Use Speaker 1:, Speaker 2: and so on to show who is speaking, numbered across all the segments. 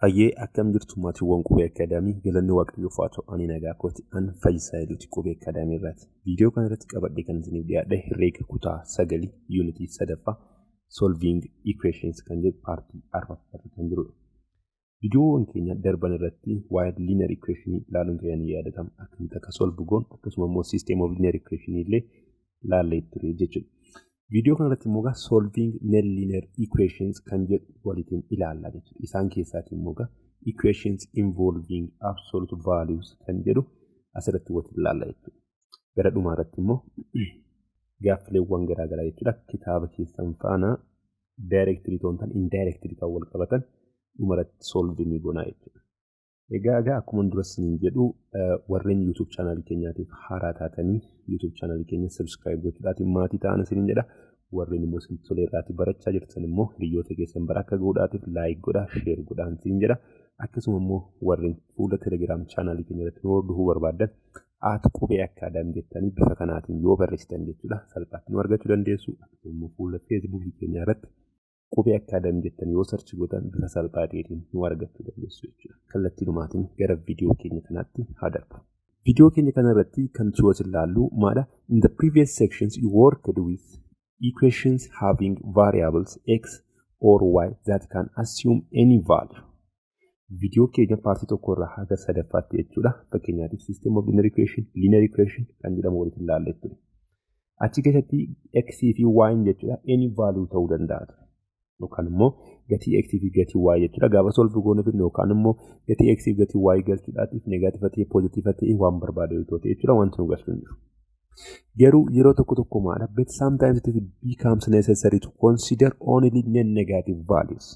Speaker 1: Hayyee, akkam jirtu maatiiwwan Qubee Akaadaamii? Galanni Waaqayyoof haa ta'u, ani nagaa kooti. An Fayyisaa Heeluuti, Qubee Akaadaamii irraati. Viidiyoo kana irratti qabadhee kan isiniif dhiyaadhe herreega kutaa 9 yuunitii sadaffaa solving equations kan jedhu paartii arfaffaa kan jirudha. Viidiyoowwan keenya darban irratti waa'ee linear equation ilaaluun keenya ni yaadatama. Akkamitti akka solve goonu, akkasuma immoo system of linear equation illee ilaallee ture jechuudha. Viidiyoo kana irratti immoo solving non-linear equations kan jedhu waliin ilaalla jechuudha. Isaan keessaati immoo equations involving absolute values kan jedhu asirratti waliin ilaalla jechuudha. Gara dhumaa irratti immoo gaaffileewwan garaagaraa jechuudha. Kitaaba keessan faana directly ta'uun tan indirectly kan wal qabatan dhumarratti solve ni goonaa jechuudha. Egaa akkuma dura isiniin jedhu, warreen YouTube chaanalii keenyaatiif haaraa taatanii YouTube chaanalii keenya subscribe gochuudhaatiin maatii ta'an isiniin jedha. Warreen immoo isin tolee irraatii barachaa jirtan immoo hiriyoota keessan bara akka godhaatiif like godhaa, share godhaa isiniin jedha. Akkasuma immoo warreen fuula Telegram chaanalii keenya irratti nu hordofuu barbaaddan, @QubeeAcademy jettanii bifa kanaatiin yoo barreessitan jechuudha, salphaatti nu argachuu dandeessu. Akkasuma immoo fuula Feesbuukii keenya irratti Qubee Akaadaamii jettanii yoo search gootan bifa salphaa ta'eetiin nu argachuu dandeessu jechuudha. Kallattiidhumaatiin gara viidiyoo keenya kanaatti haa darbu. Viidiyoo keenya kana irratti kan nuti waliin ilaallu maadha? In the previous sections you worked with equations having variables x or y that can assume any value. Viidiyoo keenya paartii 1 irraa haga sadaffaatti jechuudha. Fakkeenyaatiif system of linear equation, linear equation kan jedhamu walitti ilaallee ture. Achi keessatti x fi y jechuudha any value ta'uu danda'a ture. Yookaan immoo gatii x fi gatii y jechuudha. Gaafa solve goone fidnu, yookaan immoo gatii x fi gatii y galchuudhaatiif negative ta'e, positive ta'e, waan barbaade yoo ta'e jechuudha, wanti nu galchu hin jiru. Garuu yeroo tokko tokko maadha? But sometimes it becomes necessary to consider only non-negative values.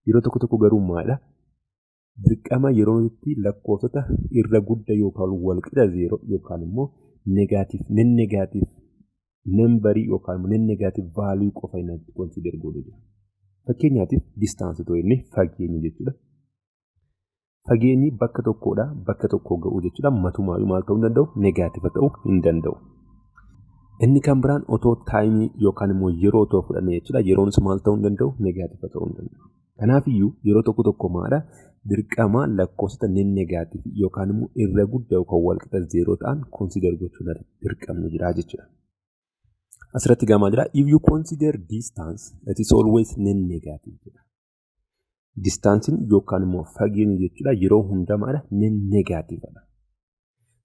Speaker 1: Yeroo tokko tokko garuu maadha? Dirqama yeroo nuti lakkoofsota irra guddaa yookaan walqixa zeeroo yookaan immoo negative, non-negative numberii yookaan immoo non-negative value qofa inni consider goonu jira. Fakkeenyaatiif distance ta'uu inni fageenya jechuudha. Fageenyi bakka tokkodhaa bakka tokko ga'uu jechuudha. Matumaayyuu maal ta'uu hin danda'u? Negative ta'uu hin danda'u. Inni kan biraan otoo timeii yookaan immoo yeroo otoo fudhanne jechuudha. Yeroonis maal ta'uu hin danda'u? Negative ta'uu hin danda'u. Kanaafiyyuu yeroo tokko tokko maadha? Dirqama lakkoofsota non-negative yookaan immoo irra guddaa yookaan walqixa zeeroo ta'an consider gochuun dirqamni jira jechuudha. Asirratti gamaa jira. If you consider distance, it is always non-negative jedha. Distanceiin yookaan immoo fageenyi jechuudha yeroo hunda maadha? Non-negativedha.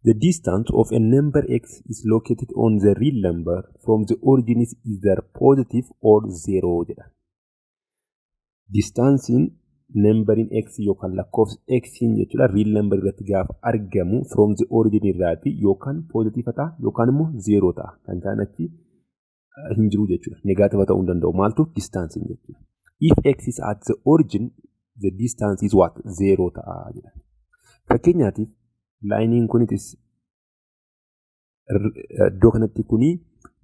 Speaker 1: The distance of a number x is located on the real number from the origin is either positive or zero jedha. Distanceiin numberiin x yookaan lakkoofsi x jechuudha real number irratti gaafa argamu from the origin irraati yookaan positive ta'a yookaan immoo zero ta'a. Kan kaan achi hin jiru jechuudha. Negative ta'uu hin danda'u. Maaltu? Distanceiin jechuudha. If x is at the origin, the distance is what? Zero ta'a jedha. Fakkeenyaatiif lineiin kunitis iddoo kanatti kuni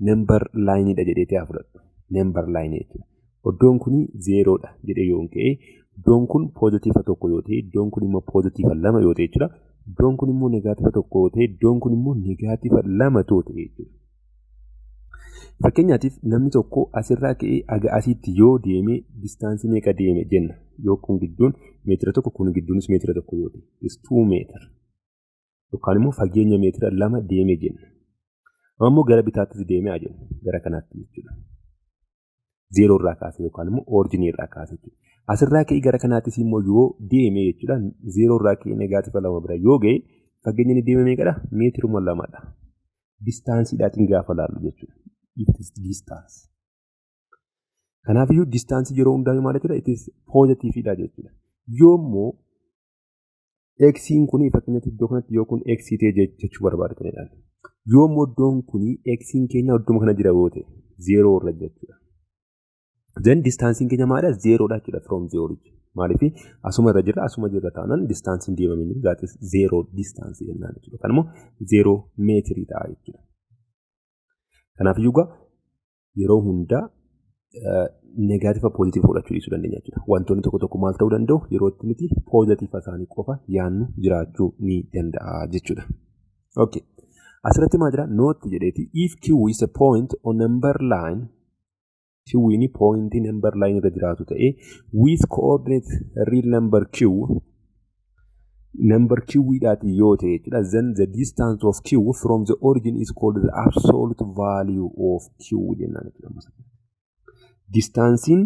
Speaker 1: number lineiidha jedheetii haa fudhadhu. Number lineii jechuudha. Iddoon kuni zeeroodha jedhee yoon ka'e, iddoon kun positive 1 yoo ta'e, iddoon kun immoo positive 2 yoo ta'e jechuudha. Iddoon kun immoo negative 1 yoo ta'e, iddoon kun immoo negative 2 yoo ta'e jechuudha. Fakkeenyaatiif namni tokko asirraa ka'ee haga asiitti yoo deeme distanceii meeqa deeme jenna? Yoo kun gidduun meetira 1, kun gidduunis meetira 1 yoo ta'e, is 2 meter yookaan immoo fageenya meetira 2 deeme jenna. Amma immoo gara bitaattis deemee haa jennu, gara kanaatti jechuudha. Zeeroo irraa kaasee yookaan immoo originii irraa kaasee jechuudha. Asirraa ka'ee gara kanaattis immoo yoo deeme jechuudha, zeeroo irraa ka'ee negative 2 bira yoo ga'e, fageenyi inni deeme meeqadha? Meetiruma 2dha. Distanceiidhaatiin gaafa laallu jechuudha. It is distance. Kanaafiyyuu distanceii yeroo hundaa maal jechuudha? It is positivedha jechuudha. Yoommoo xiin kun fakkeenyaaf iddoo kanatti yoo kun x ta'e jechuu barbaadanidha. Yoommoo iddoon kun xiin keenya iddoo kana jira yoo ta'e, zeeroo irra jechuudha. Then distanceiin keenya maalidha? Zeeroodha jechuudha from the origin. Maaliif? Asuma irra jira, asuma jirra taanaan distanceiin deemamee jiru, that is zero distance jennaan jechuudha. Kan immoo 0 meetirii ta'a jechuudha. Kanaafiyyuu egaa yeroo hundaa negative, positive fudhachuu dhiisuu dandeenya jechuudha. Wantoonni tokko tokko maal ta'uu danda'u? Yeroo itti nuti positive isaanii qofa yaannu jiraachuu ni danda'a jechuudha. Okay. Asirratti maal jira? Note jedheeti, if Q is a point on number line Q'n pointii number line irra jiraatu ta'ee with coordinate real number Q, number Q dhaatiin yoo ta'e jechuudha. Then the distance of Q from the origin is called the absolute value of Q jennaan jechuudha. Distaansiin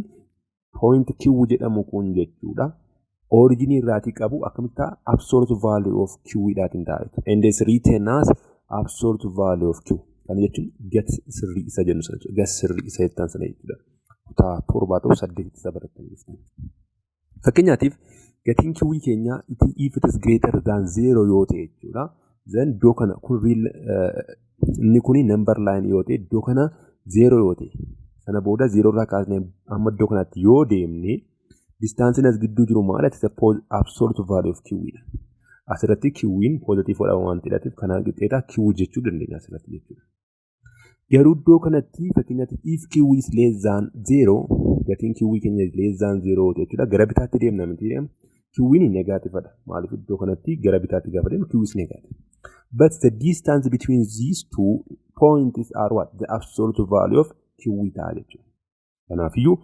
Speaker 1: point Q jedhamu kun jechuudha, origin irraatii qabu akkamitti ta'a? Absolute value of Q dhaatiin ta'a jechuudha. And is written as absolute value of Q. Kana jechuun gat sirrii isa jennu sana jechuudha. Gat sirrii isa jettan sana jechuudha. Kutaa torbaa ta'u saddeetitti isa baratanii jirtan. Fakkeenyaatiif, gatiin Q keenyaa if it is greater than zero yoo ta'e jechuudha. Then iddoo kana kun real, inni kuni number line yoo ta'e, iddoo kana zero yoo ta'e, sana booda zero irraa kaasnee amma iddoo kanatti yoo deemne, distaansiin as gidduu jiru maal? It is absolute value of Q dha. Asirratti Q'n positive waan ta'eef, kanaan qixxeetaa Q jechuu dandeenya asirratti jechuudha. Garuu iddoo kanatti, fakkeenyaaf, if Q is less than zero, gatiin Q keenya less than zero jechuudha. Gara bitaatti deemna miti? Q'n negativedha. Maaliif? Iddoo kanatti gara bitaatti gaafa deemnu Q is negative. But the distance between these two points are what? The absolute value of Q ta'a jechuudha. Kanaafiyyuu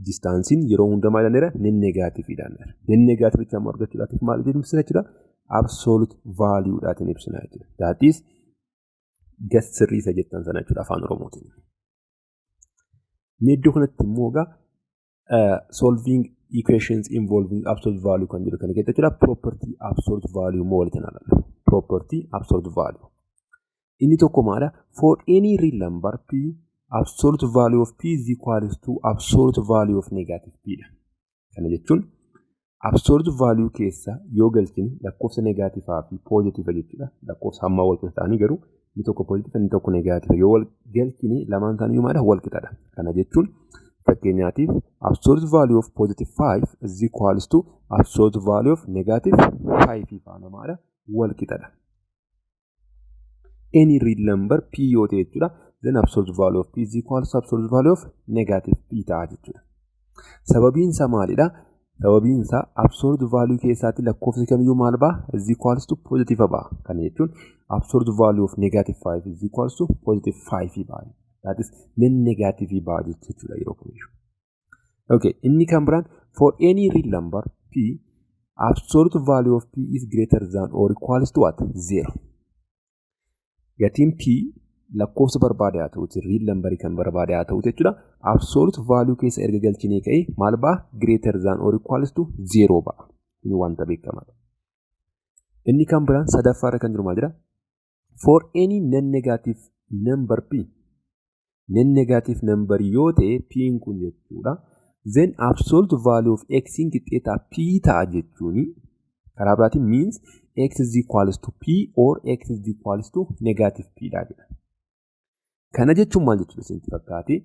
Speaker 1: distaansiin yeroo hundaa maal jedhaneera? Non negativedhaan. Non negativeicha immoo argachuudhaaf maal ibsina jechuudha? Absolute valuedhaatiin ibsina jechuudha. That is gat sirrii isa jettan sana jechuudha afaan Oromootiin. Mee iddoo kanatti immoo egaa solving equations involving absolute value kan jedhu kana keessa jechuudha, property absolute value immoo walitti ilaalla. Property absolute value. Inni tokko maadha? For any real number p, absolute value of p is equals to absolute value of negative p dha. Kana jechuun absolute value keessa yoo galchine lakkoofsa negativeaa fi positive jechuudha. Lakkoofsa hammaa wal qixa ta'anii garuu inni tokko positive, inni tokko negative yoo wal galchine, lamaan isaanii maadha? Wal qixadha. Kana jechuun fakkeenyaatiif absolute value of positive 5 is equals to absolute value of negative 5 faana maadha? Wal qixadha. Any real number p yoo ta'e jechuudha. Then absolute value of p is equals to absolute value of negative p ta'a jechuudha. Sababiin isaa maalidha? Sababiin isaa absolute value keessaatti lakkoofsi kamiyyuu maal ba'a? Is equals to positive ba'a. Kana jechuun absolute value of negative 5 is equals to positive 5 ba'a. That is non negative ba'a jechuudha yeroo kamiyyuu. Okay, inni kan biraan, for any real number p, absolute value of p is greater than or equals to what? Zero. Gatiin p lakkoofsa barbaade haa ta'uti, real number kan barbaade haa ta'uti jechuudha. Absolute value keessa erga galchinee ka'ee maal ba'a? Greater than or equals to zero ba'a. Kun wanta beekamaadha. Inni kan biraan sadaffaarra kan jiru maal jedha? For any non-negative number p, non-negative number yoo ta'e p kun jechuudha. Then absolute value of x qixxeetaa p ta'a jechuuni, karaa biraatiin means x is equals to p or x is equals to negative p dha jedha. Kana jechuun maal jechuudha isinitti fakkaate?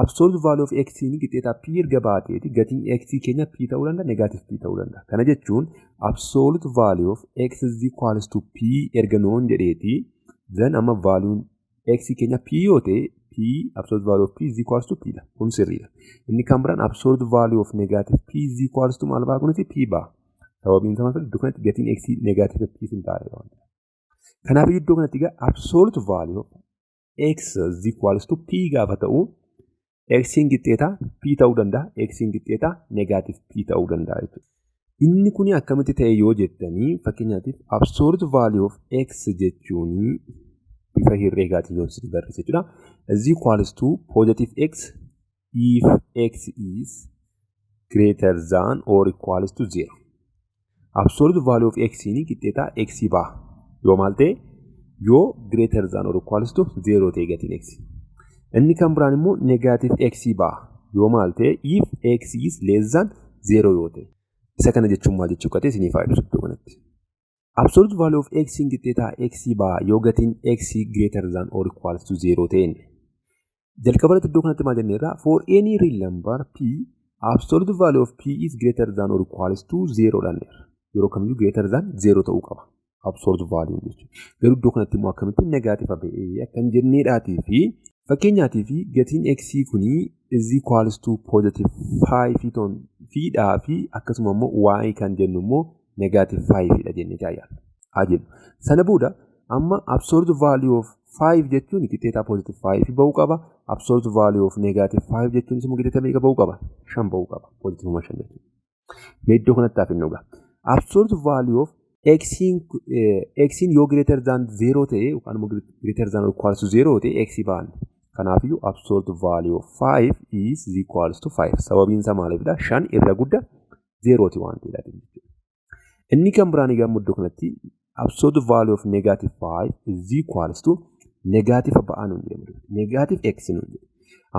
Speaker 1: Absolute value of x qixxeetaa p erga baateeti, gatiin x keenya p ta'uu danda'a, negative p ta'uu danda'a. Kana jechuun absolute value of x is equals to p erga nuun jedheeti, then amma valuun x keenya p yoo ta'e, p, absolute value of p is equals to p dha. Kun sirriidha. Inni kan biraan absolute value of negative p is equals to maal ba'a? Kunis p ba'a. Sababiin isaa maal? Iddoo kanatti gatiin x negative p hin taane waan ta'eef. Kanaaf iddoo kanatti egaa absolute value of x is equals to p gaafa ta'u, x qixxeetaa p ta'uu danda'a, x qixxeetaa negative p ta'uu danda'a jechuudha. Inni kun akkamitti ta'e yoo jettanii, fakkeenyaatiif absolute value of x jechuun bifa herreegaatiin yoo isin barreesse jechuudha, is equals to positive x if x is greater than or equals to 0. Absolute value of x ni qixxeetaa x ba'a. Yoo maal ta'e? Yoo greater than or equals to 0 ta'e gatiin x. Inni kan biraan immoo negative x ba'a. Yoo maal ta'e? If x is less than 0 yoo ta'e. Isa kana jechuun maal jechuu akka ta'e isiniif haa ibsu iddoo kanatti. Absolute value of x qixxeetaa x ba'a yoo gatiin x greater than or equals to 0 ta'een. Jalqaba irratti iddoo kanatti maal jenneerra? For any real number p, absolute value of p is greater than or equals to 0 dhanneerra. Yeroo kamiyyuu greater than 0 ta'uu qaba absolute value jechuudha. Garuu iddoo kanatti immoo akkamitti negative ba'ee akkan jenneedhaatii fi fakkeenyaatii fi gatiin x kunii is equals to positive 5 ton fiidhaa fi akkasuma immoo y kan jennu immoo negative 5 dha jennee yaadna. Haa jennu. Sana booda amma absolute value of 5 jechuun qixxeetaa positive 5 ba'uu qaba. Absolute value of negative 5 jechuun immoo qixa meeqa ba'uu qaba? 5 ba'uu qaba. Positive 5 jechuudha. Mee iddoo kanatti hafe egaa. Absolute value of x yoo greater than 0 ta'e yookaan immoo greater than or equals to 0 ta'e x ba'an. Kanaafiyyuu absolute value of 5 is equals to 5. Sababiin isaa maaliifidha? 5 irra guddaa 0ti waan ta'eedha jechuudha. Inni kan biraan egaa iddoo kanatti absolute value of negative 5 is equals to negative ba'aa nuun jedhamu. Negative x nuun jedhu.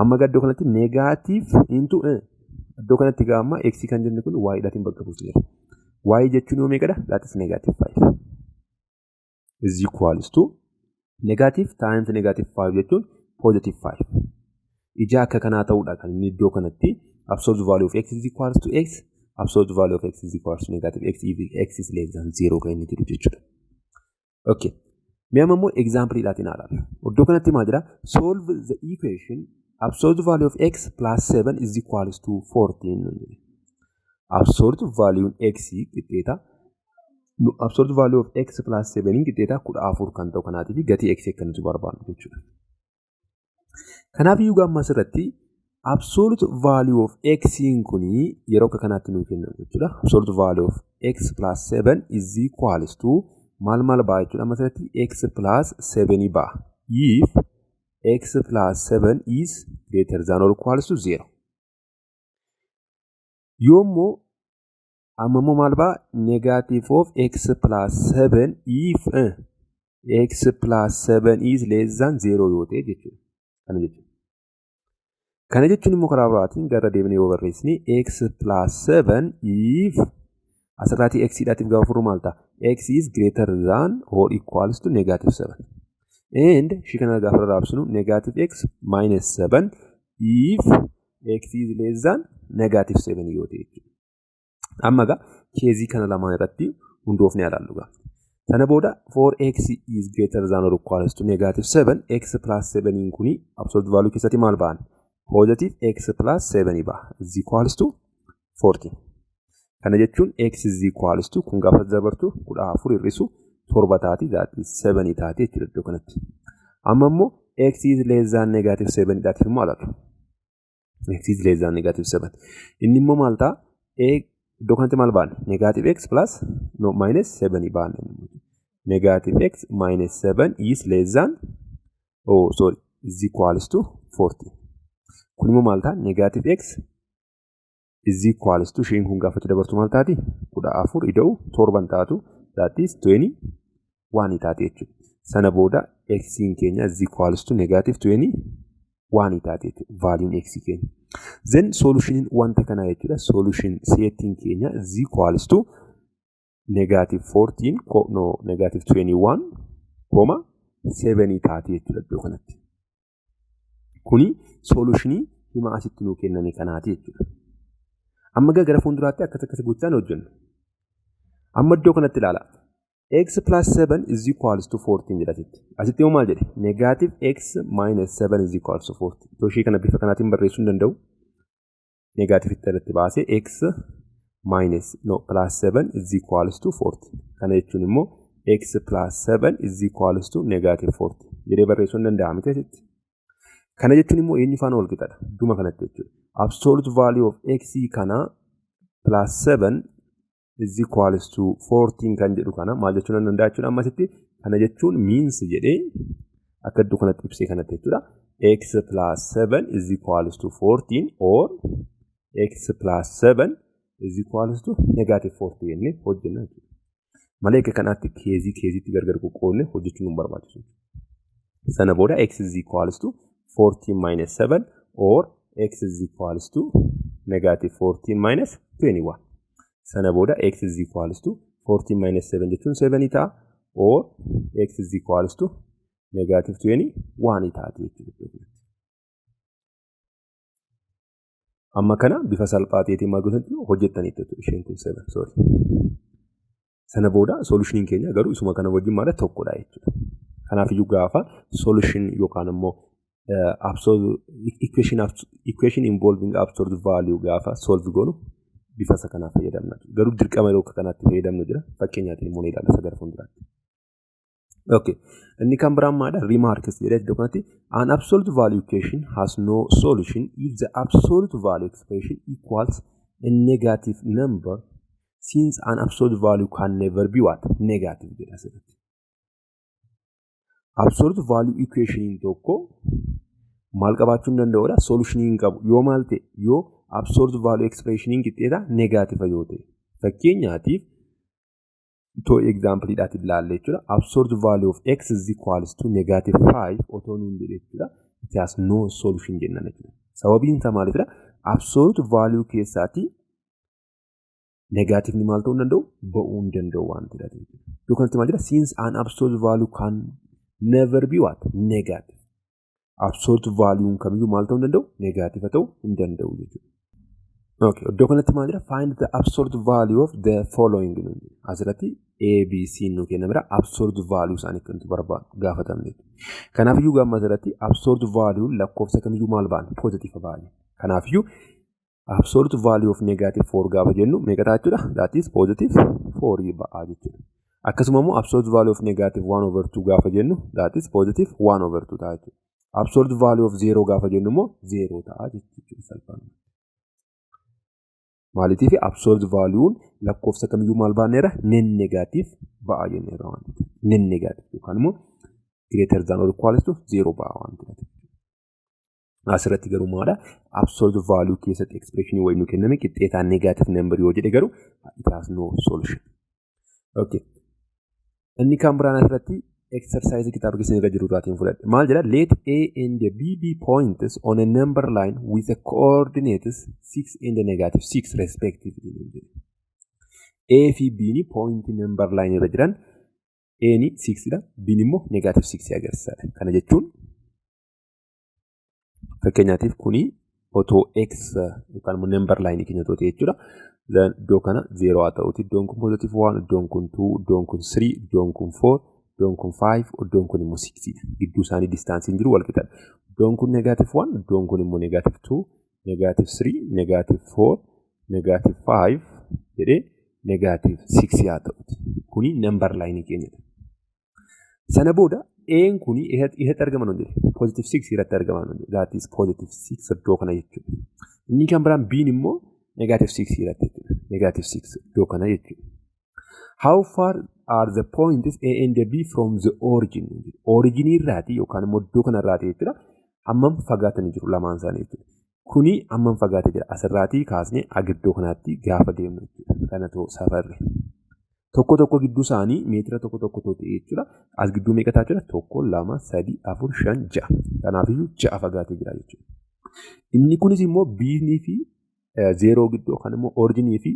Speaker 1: Amma egaa iddoo kanatti negative into iddoo kanatti egaa amma x kan jenne kun y dhaatiin bakka buusneerra. Y jechuun yoo meeqadha? That is negative 5. Is equals to negative times negative 5 jechuun positive 5. Ija akka kanaa ta'uudha kan inni iddoo kanatti absolute value of x is equals to x, absolute value of x is equals to negative x if x is less than 0 kan inni jedhu jechuudha. Okay. Mee amma immoo example dhaatiin haa ilaallu. Iddoo kanatti maal jedha? Solve the equation absolute value of x plus 7 is equals to 14 nuun jedhe. Absolute value x qixxeeta absolute value of x plus 7 qixxeeta 14 kan ta'u kanaatiif gatii x akka nuti barbaannu jechuudha. Kanaaf iyyuu amma asirratti absolute value of x kuni yeroo akka kanaatti nuu kennamu jechuudha. Absolute value of x plus 7 is equals to maal maal ba'a jechuudha. Amma asirratti x plus 7 ba'a. If x plus 7 is greater than or equals to 0. Yoommoo amma immoo maal ba'a? Negative of x plus 7 if x plus 7 is less than 0 yoo ta'e jechuudha. Kana jechuudha. Kana jechuun immoo karaa biraatiin gara deemnee yoo barreessine x plus 7 if asirraatii x dhaatiif gaafa furru maal ta'a? X is greater than or equals to negative 7. And ishii kana gaafa raabsinu negative x minus 7 if x is less than negative 7 yoo ta'e jechuudha. Amma egaa caseii kana lamaan irratti hundoofnee ilaallu egaa. Sana booda 4x is greater than or equals to negative 7, x plus 7 kuni absolute value keessatti maal ba'an? Positive x plus 7 ba'a is equals to 14. Kana jechuun x is equals to kun gaafa dabartu 14 hir'isu 7 taati, that is 7 taati jechuudha iddoo kanatti. Amma immoo x is less than negative 7 dhaatiif immoo ilaallu. X is less than negative 7. Inni immoo maal ta'a? Iddoo kanatti maal baanne? Negative x plus, no, minus 7 baanne. Negative x minus 7 is less than, oh sorry, is equals to 14. Kun immoo maal ta'a? Negative x is equals to isheen kun gaafatti dabartu maal taati? 14 ida'u 7 taatu, that is 21 taati jechuudha. Sana booda x keenya is equals to negative 21 taati jechuudha. Valueun x keenya. Then solution wanta kanaa jechuudha. Solution setiin keenya is equals to negative 14, no, negative 21 comma 7 taati jechuudha iddoo kanatti. Kuni solutionii hima asitti nuu kenname kanaati jechuudha. Amma gara fuulduraatti akkas akkas gochaan hojjennu. Amma iddoo kanatti ilaala. X plus 7 is equals to 14 jedha asitti. Asitti immoo maal jedhe? Negative x minus 7 is equals to 14. Iddoo ishee kana bifa kanaatiin barreessuu hin danda'u. Negative itti irratti baasee x minus, no, plus 7 is equals to 14. Kana jechuun immoo x plus 7 is equals to negative 14 jedhee barreessuu hin danda'a miti asitti. Kana jechuun immoo eenyu faana wal qixadha? Dhuma kanatti jechuudha. Absolute value of x kana plus 7 is equals to 14 kan jedhu kana maal jechuun nan danda'a jechuudha ammasitti. Kana jechuun means jedhee akka iddoo kanatti ibsee kanatti jechuudha. X plus 7 is equals to 14 or x plus 7 is equals to negative 14 jennee hojjenna jechuudha. Malee akka kanaatti caseii caseiitti gargar qoqqoodne hojjechuun nu barbaachisu. Sana booda x is equals to 14 minus 7 or x is equals to negative 14 minus 21. Sana booda x is equals to 14 minus 7 jechuun 7 ta'a or x is equals to negative 21 taati jechuudha. Amma kana bifa salphaa ta'eetiin maal gootanitti hojjettaniitu jechuudha, isheen kun 7, sorry. Sana booda solutioniin keenya garuu isuma kana wajjin maal tokkodha jechuudha. Kanaafiyyuu gaafa solution yookaan immoo equation involving absolute value gaafa solve goonu bifa isa kanaa fayyadamna. Garuu dirqama yeroo akka kanaatti fayyadamnu jira. Fakkeenyaatiin immoo ni ilaalla isa gara fuulduraatti. Okay. Inni kan biraan maalidha? Remarks jedhee iddoo kanatti, an absolute value equation has no solution if the absolute value expression equals a negative number, since an absolute value can never be what? Negative jedha asirratti. Absolute value equation tokko maal qabaachuu hin danda'udha? Solution hin qabu. Yoo maal ta'e? Yoo absolute value expression qixxeeta negative yoo ta'e. Fakkeenyaatiif, itoo example-dhaatiin ilaalle jechuudha. Absolute value of x is equals to negative 5 otoo nuun jedhe jechuudha. It has no solution jenna jechuudha. Sababiin isaa maalidha? Absolute value keessaatii negativeni maal ta'uu hin danda'u? Ba'uu hin danda'u waan ta'eef jechuudha. Iddoo kanatti maal jedha? Since an absolute value can never be what? Negative. Absolute value kamiyyuu maal ta'uu hin danda'u? Negative ta'uu hin danda'u jechuudha. Okay, iddoo kanatti maal jedha? Find the absolute value of the following. Asirratti A, B, C nu kennamedha. Absolute value isaanii kan nuti barbaadu gaafatamne. Kanaafiyyuu gama asirratti absolute value lakkoofsa kamiyyuu maal ba'an? Positive ba'an. Kanaafiyyuu absolute value of negative 4 gaafa jennu meeqa ta'a jechuudha? That is positive 4 ba'aa jechuudha. Akkasuma immoo absolute value of negative 1 over 2 gaafa jennu, that is positive 1 over 2 ta'a jechuudha. Absolute value of 0 gaafa jennu immoo 0 ta'a jechuudha salphaadhumatti. Maaliitiif? Absolute value'n lakkoofsa kamiyyuu maal baanneera? Non negative ba'a jenneera waan ta'eef. Non negative yookaan immoo greater than or equals to 0 ba'a waan ta'eef. Asirratti garuu maadha? Absolute value keessatti expression wayii nu kenname qixxeetaan negative number yoo jedhe garuu, it has no solution. Okay. Inni kan biraan asirratti exercise kitaaba keessan irra jiru irraatiin fudhadhe. Maal jedha? Let A and B be points on a number line with the coordinates 6 and negative 6 respectively. A fi B ni point number line irra jiran, A ni 6 dha, B immoo negative 6 agarsiisa. Kana jechuun fakkeenyaatiif kuni otoo x yookaan immoo number line keenya otoo ta'e jechuudha. Iddoo kana 0 haa ta'uti. Iddoon kun positive 1, iddoon kun 2, iddoon kun 3, iddoon kun 4, iddoon kun 5, iddoon kun immoo 6 dha. Gidduu isaanii distanceiin jiru wal qixadha. Iddoon kun negative 1, iddoon kun immoo negative 2, negative 3, negative 4, negative 5 jedhee negative 6 haa ta'uti. Kuni number line keenyadha. Sana booda A'n kuni eessatti argama nuun jedhe? Positive 6 irratti argama nuun jedhe. That is positive 6 iddoo kana jechuudha. Inni kan biraan B'n immoo negative 6 irratti jechuudha. Negative 6 iddoo kana jechuudha. How far are the points A and B from the origin? Origin irraati yookaan immoo iddoo kanarraati jechuudha. Hammam fagaatanii jiru lamaan isaanii jechuudha. Kuni hammam fagaatee jira? Asirraatii kaasnee aga iddoo kanaatti gaafa deemnu jechuudha. Kanatu safarre. Tokko tokko gidduu isaanii meetira tokko tokko ta'e jechuudha. As gidduu meeqa ta'a jechuudha? Tokko, lama, sadi, afur, shan, ja'a. Kanaafiyyuu ja'a fagaatee jira jechuudha. Inni kunis immoo B'nii fi zeeroo gidduu yookaan immoo originii fi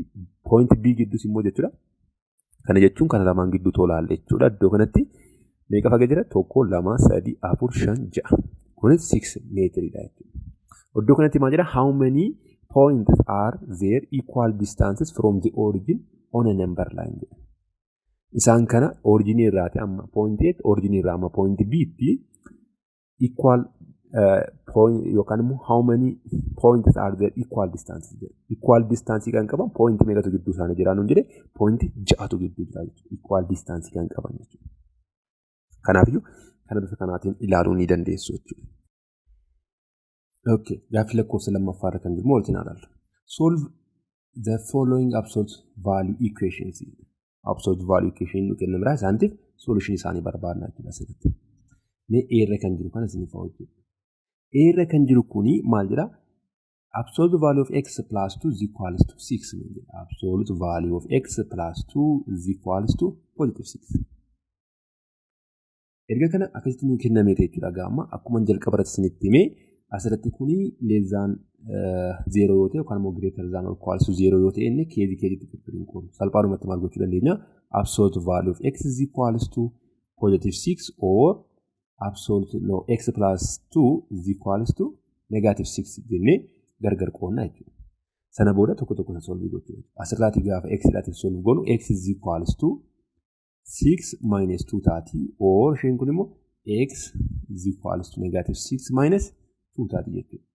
Speaker 1: point B gidduus immoo jechuudha. Kana jechuun kana lamaan gidduu tolaalle jechuudha. Iddoo kanatti meeqa fagee jira? Tokko, lama, sadi, afur, shan, ja'a. Kunis 6 meetiriidha jechuudha. Iddoo kanatti maal jedha? How many points are there equal distances from the origin on a number line jedha. Isaan kana originii irraati amma point A, originii irraa amma point B tti equal point yookaan immoo how many points are there equal distances jedha. Equal distance kan qaban point meeqatu gidduu isaanii jira nuun jedhe? Point ja'atu gidduu jira jechuudha. Equal distance kan qaban jechuudha. Kanaafiyyuu kana bifa kanaatiin ilaaluu ni dandeessu jechuudha. Okay, gaaffii lakkoofsa lammaffaa irra kan jiru walitti ilaallu. Solve the following absolute value equations. Absolute value equation nu kennameera, isaaniitiif solution isaanii barbaadna jechuudha asirratti. Mee A irra kan jiru kana isiniif haa hojjennu. A irra kan jiru kuni maal jedhaa? Absolute value of x plus 2 is equals to 6 jedha. Absolute value of x plus 2 is equals to positive 6. Erga kana akkasitti nuu kennameeti jechuudha. Gaama akkuma jalqaba irratti isinitti himee, asirratti kuni less than zero yoo ta'e yookaan immoo greater than or equals to zero yoo ta'e, inni caseii caseiitti qixxuun qoonu. Salphaadhumatti maal gochuu dandeenya? Absolute value of x is equals to positive 6 or absolute, no, x plus 2 is equals to negative 6 jennee gargar qoonnaa jechuudha. Sana booda tokko tokko isa solve gochuu. Asirraati gaafa x dhaatiif solve goonu, x is equals to 6 minus 2 taati, or isheen kun immoo x is equals to negative 6 minus 2 taati jechuudha.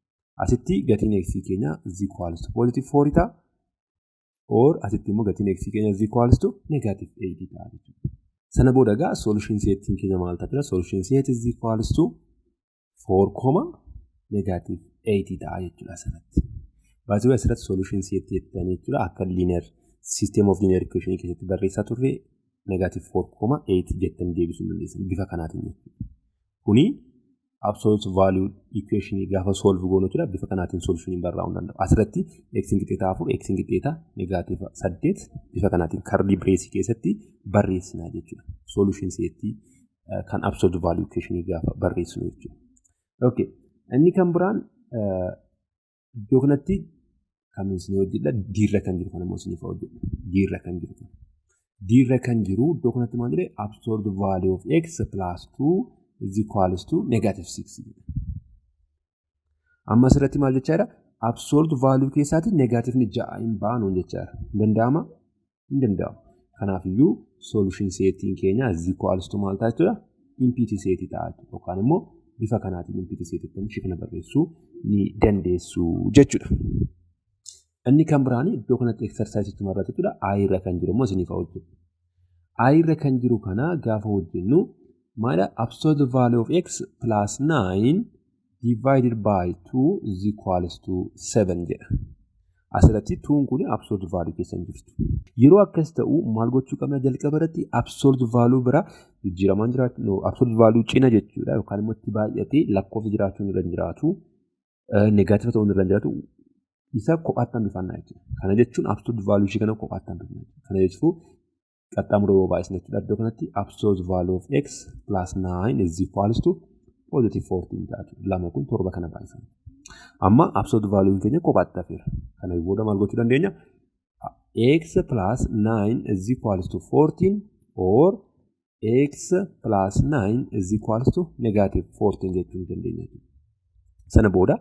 Speaker 1: Asitti gatiin x keenya is equals to positive 4 ta'a, or asitti immoo gatiin x keenya is equals to negative 8 ta'a jechuudha. Sana booda egaa solution setiin keenya maal ta'a? Solution set is equals to 4 comma negative 8 ta'a jechuudha asirratti. Baay'ee asirratti solution set jettanii jechuudha akka linear system of linear equation keessatti barreessaa turre negative 4 comma 8 jettanii deebisuu dandeessan bifa kanaatiin jechuudha. Kuni absolute value equation gaafa solve goonu jechuudha bifa kanaatiin solution barraa'uu danda'u. Asirratti x qixxeetaa 4, x qixxeetaa negative 8 bifa kanaatiin curly brace keessatti barreessinaa jechuudha. Solution setii kan absolute value equation gaafa barreessinu jechuudha. Okay. Inni kan biraan iddoo kanatti kan isin hojjedha, diirra kan jiru kan immoo isiniif hojjedha. Diirra kan jiru kana. Diirra kan jiru iddoo kanatti maal jedhee? Absolute value of x plus 2 is equals to negative 6 jedha. Amma asirratti maal jechaa jira? Absolute value keessaati negativeni 6 hin baanu jechaa jira. Hin danda'ama? Hin danda'amu. Kanaafiyyuu solution setiin keenya is equals to maal ta'a jechuudha? Empty setii ta'a jechuudha. Yookaan immoo bifa kanaatiin empty setiitti ishee kana barreessuu ni dandeessu jechuudha. Inni kan biraan iddoo kanatti exercise irratti jechuudha. I irra kan jiru immoo isiniif hojjetu. I irra kan jiru kana gaafa hojjennu maala? Absolute value of x plus 9 divided by 2 is equals to 7 jedha. Asirratti 2 kun absolute value keessa hin jirtu. Yeroo akkas ta'u maal gochuu qabna? Jalqaba irratti absolute value bira jijjiiramaan jiraachuu, absolute value cina jechuudha, yookaan immoo itti baay'atee lakkoofsa jiraachuun irra hin jiraatu, negative ta'uun irra hin jiraatu, isa kophaatti hambifannaa jechuudha. Kana jechuun absolute value ishee kana kophaatti hambifna. Kana jechuun qaxxaamura yoo baay'isne jechuudha. Iddoo kanatti absolute value of x plus 9 is equals to positive 14 ta'a jechuudha. Lama kun torba kana baay'isa. Amma absolute value keenya kophaatti hafeera. Kana booda maal gochuu dandeenya? X plus 9 is equals to 14 or x plus 9 is equals to negative 14 jechuu ni dandeenya. Sana booda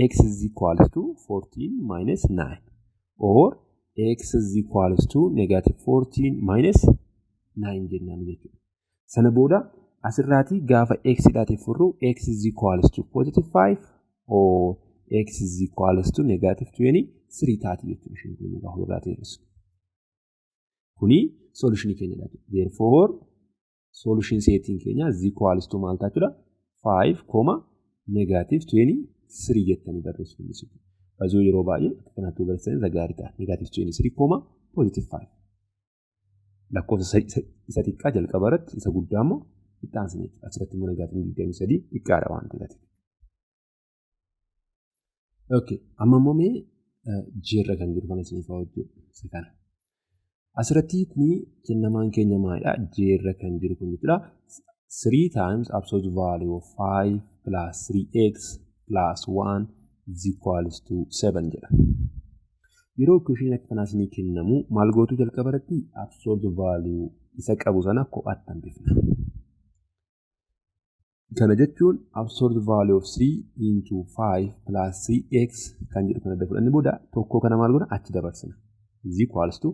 Speaker 1: x is equals to 14 minus 9 or x is equals to negative 14 minus 9 jennaan jechuudha. Sana booda asirraatii gaafa x dhaatiif furru x is equals to positive 5 or x is equals to negative 23 taati jechuudha isheen kun gaafa irraatii hir'isu. Kuni solutionii keenyadha. Therefore, solution setiin keenya is equals to maal ta'a jechuudha? 5 comma negative 23 jettanii barreessuu dandeessu. Bazoo yeroo baay'ee akka kanaatti barreessan irra gaarii ta'a. Negative 23 comma positive 5. Lakkoofsa isa xiqqaa jalqaba irratti, isa guddaa immoo itti aansine jechuudha. Asirratti immoo negative 23 xiqqaadha waan ta'eef. Okay, amma immoo mee J irra kan jiru kana isiniif haa hojjedhu. Isa kana. Asirratti kuni kennamaan keenya maalidha? J irra kan jiru kun jechuudha. 3 times absolute value of 5 plus 3x plus 1 is equals to 7 jedha. Yeroo equation akka kanaa isinii kennamu maal gootu? Jalqaba irratti absolute value isa qabu sana kophaatti hambifna. Kana jechuun absolute value of 3 into 5 plus 3x kan jedhu kana fudhannee booda tokko kana maal goona? Achi dabarsina. Is equals to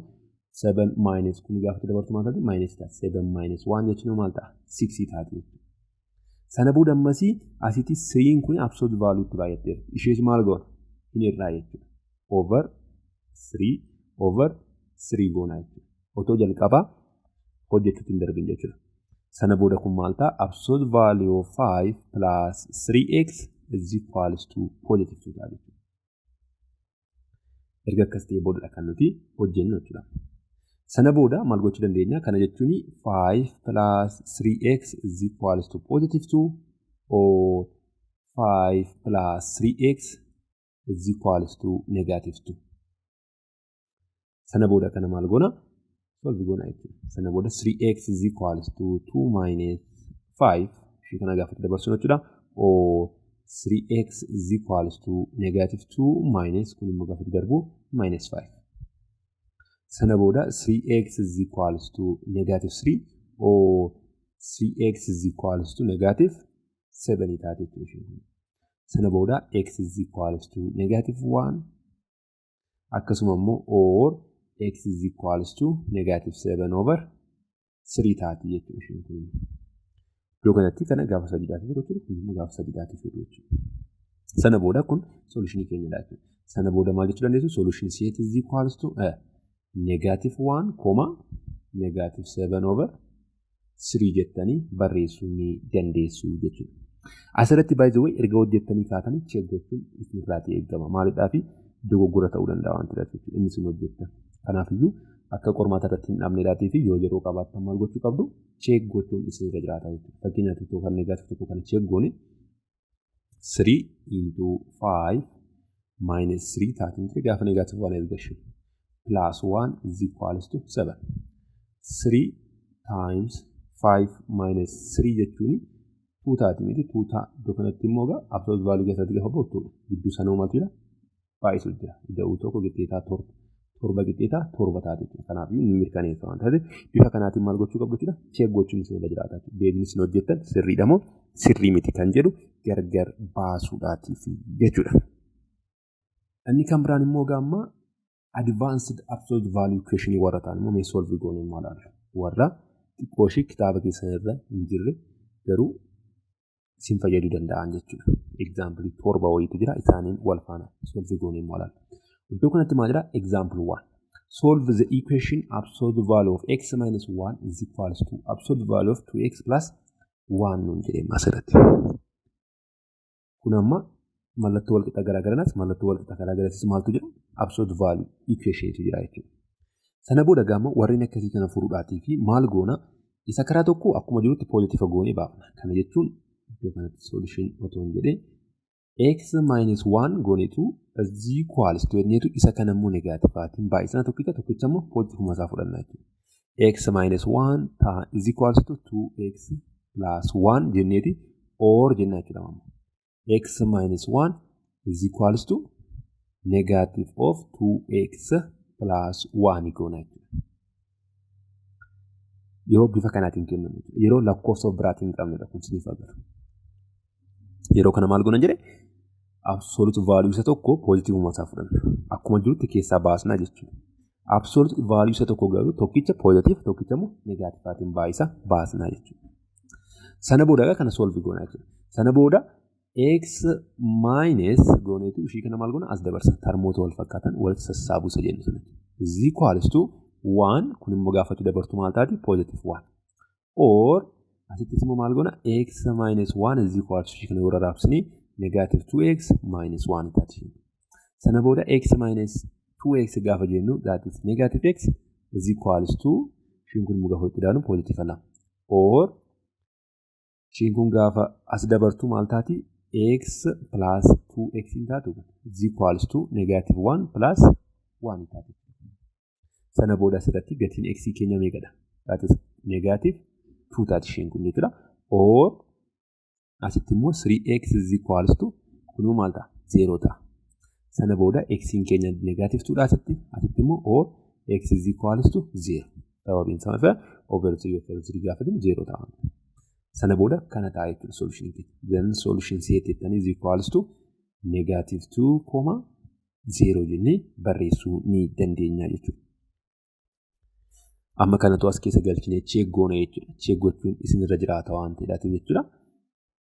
Speaker 1: 7 minus, kun gaafa dabartu maal taati? Minus ta'a. 7 minus 1 jechuun maal ta'a? 6 taati jechuudha. Sana booda ammasii asitti 3 kun absolute value itti baay'atteera. Ishees maal goona? Hin irraa jechuudha. Over 3 over 3 goona jechuudha. Otoo jalqabaa hojjechuutti hin darbin jechuudha. Sana booda kun maal ta'a? Absolute value of 5 plus 3x is equals to positive 2 ta'a jechuudha. Erga akkas ta'ee boodadha kan nuti hojjennu jechuudha. Sana booda maal gochuu dandeenya? Kana jechuun 5 plus 3x is equals to positive 2 or 5 plus 3x is equals to negative 2. Sana booda kana maal goona? Solve goona jechuudha. Sana booda 3x is equals to 2 minus 5 ishee kana gaafa dabarsinu jechuudha. Or 3x is equals to negative 2 minus, kun immoo gaafa darbu minus 5. Sana booda 3x is equals to negative 3 or 3x is equals to negative 7 taate jechuudha isheen kun. Sana booda x is equals to negative 1 akkasuma immoo or x is equals to negative 7 over 3 taati jechuudha isheen kun. Iddoo kanatti kana gaafa sadiidhaatiif yeroo jechuudha, kun immoo gaafa sadiidhaatiif yeroo jechuudha. Sana booda kun solutionii keenyadha jechuudha. Sana booda maal jechuu dandeessu? Solution set is equals to negative 1 comma negative 7 over 3 jettanii barreessuu ni dandeessu jechuudha. Asirratti by the way erga hojjettanii kaatanii check gochuun isinirraatii eegama. Maaliidhaafi dogoggora ta'uu danda'a waan ta'eef jechuudha inni isin hojjettan. Kanaafiyyuu akka qormaata irratti hin dhabneedhaatii fi yoo yeroo qabaattan maal gochuu qabdu, check gochuun isinirra jiraata jechuudha. Fakkeenyaaf tokko kan negative tokko kana check goone, 3 into 5 minus 3 taatiin ture gaafa negative 1 erga plus 1 is equals to 7. 3 times 5 minus 3 jechuun 2 taati miti? 2 ta'a. Iddoo kanatti immoo egaa absolute value keessatti gaafa ba'u 2 gidduu sanuu maaltu jira? Baay'isuu jira. Ida'uu tokko qixxeetaa torba. Torba qixxeetaa torba taate jechuudha. Kanaaf inni mirkaneessa waan ta'eef bifa kanaatiin maal gochuu qabdu jechuudha? Check gochuun isin irra jiraata. Deebiin isin hojjettan sirriidha moo sirrii miti kan jedhu gargar baasuudhaatiif jechuudha. Inni kan biraan immoo gaamma advanced absolute value question warra ta'an immoo mee solve goonee maal ilaalla? Warra xiqqoo ishee kitaaba keessan irra hin jirre garuu isin fayyaduu danda'an jechuudha. Example torba wayiitu jira, isaaniin wal faana solve goonee maal ilaalla? Iddoo kanatti maal jira? Example 1. Solve the equation absolute value of x minus 1 is equals to absolute value of 2x plus 1 nuun jedhee asirratti. Kun amma mallattoo walqixa garaagaranas mallattoo walqixa garaagarasis maaltu jira? Absolute value equation jira jechuudha. Sana booda gaama warreen akkasii kana furuudhaatii fi maal goona? Isa karaa tokko akkuma jirutti positive goonee baafna. Kana jechuun iddoo kanatti solution otoo hin jedhee x minus 1 goonetu is equals to jenneetu isa kana immoo negativeaatiin baay'isna, tokkicha tokkicha immoo positive isaa fudhanna jechuudha. X minus 1 is equals to 2x plus 1 jenneeti or jenna jechuudha. X minus 1 is equals to negative of 2x plus 1 goona jechuudha. Yeroo bifa kanaatiin kennamu, yeroo lakkoofsa of biraatiin hin qabnedha kun siniif agarra. Yeroo kana maal goona jedhe? Absolute value isa tokko positiveuma isaa fudhanna. Akkuma jirutti keessaa baasnaa jechuudha. Absolute value isa tokko garuu tokkicha positive tokkicha immoo negativeaatiin baay'isa baasnaa jechuudha. Sana booda kana solve goona jechuudha. Sana booda x minus gooneetu ishii kana maal goona? As dabarsa. Termoota wal fakkaatan wal sassaabuu isa jennu sana. Is equals to 1, kun immoo gaafatu dabartu maal taati? Positive 1. Or asittis immoo maal goona? X minus 1 is equals to ishii kana yoo rarraabsine negative 2x minus 1 taati. Sana booda x minus 2x gaafa jennu, that is negative x is equals to ishiin kun immoo gaafa itti daanu positive 2. Or ishiin kun gaafa as dabartu maal taati? X plus 2x hin taatu, is equals to negative 1 plus 1 taati. Sana booda asirratti gatiin x keenya meeqadha? That is negative 2 taati ishiin kun jechuudha. Or asitti immoo 3x is equals to kunuu maal ta'a? 0 ta'a. Sana booda x keenya negative 2 dha asitti. Asitti immoo or x is equals to 0. Sababiin isaa over 3 over 3 gaafa jennu 0 ta'a. Sana booda kana ta'a jechuudha solution keenya. Then solution set jettanii is equals to negative 2 comma 0 jennee barreessuu ni dandeenya jechuudha. Amma kanatu as keessa galchinee check goona jechuudha. Check gochuun isinirra jiraata waan ta'eedhaaf jechuudha.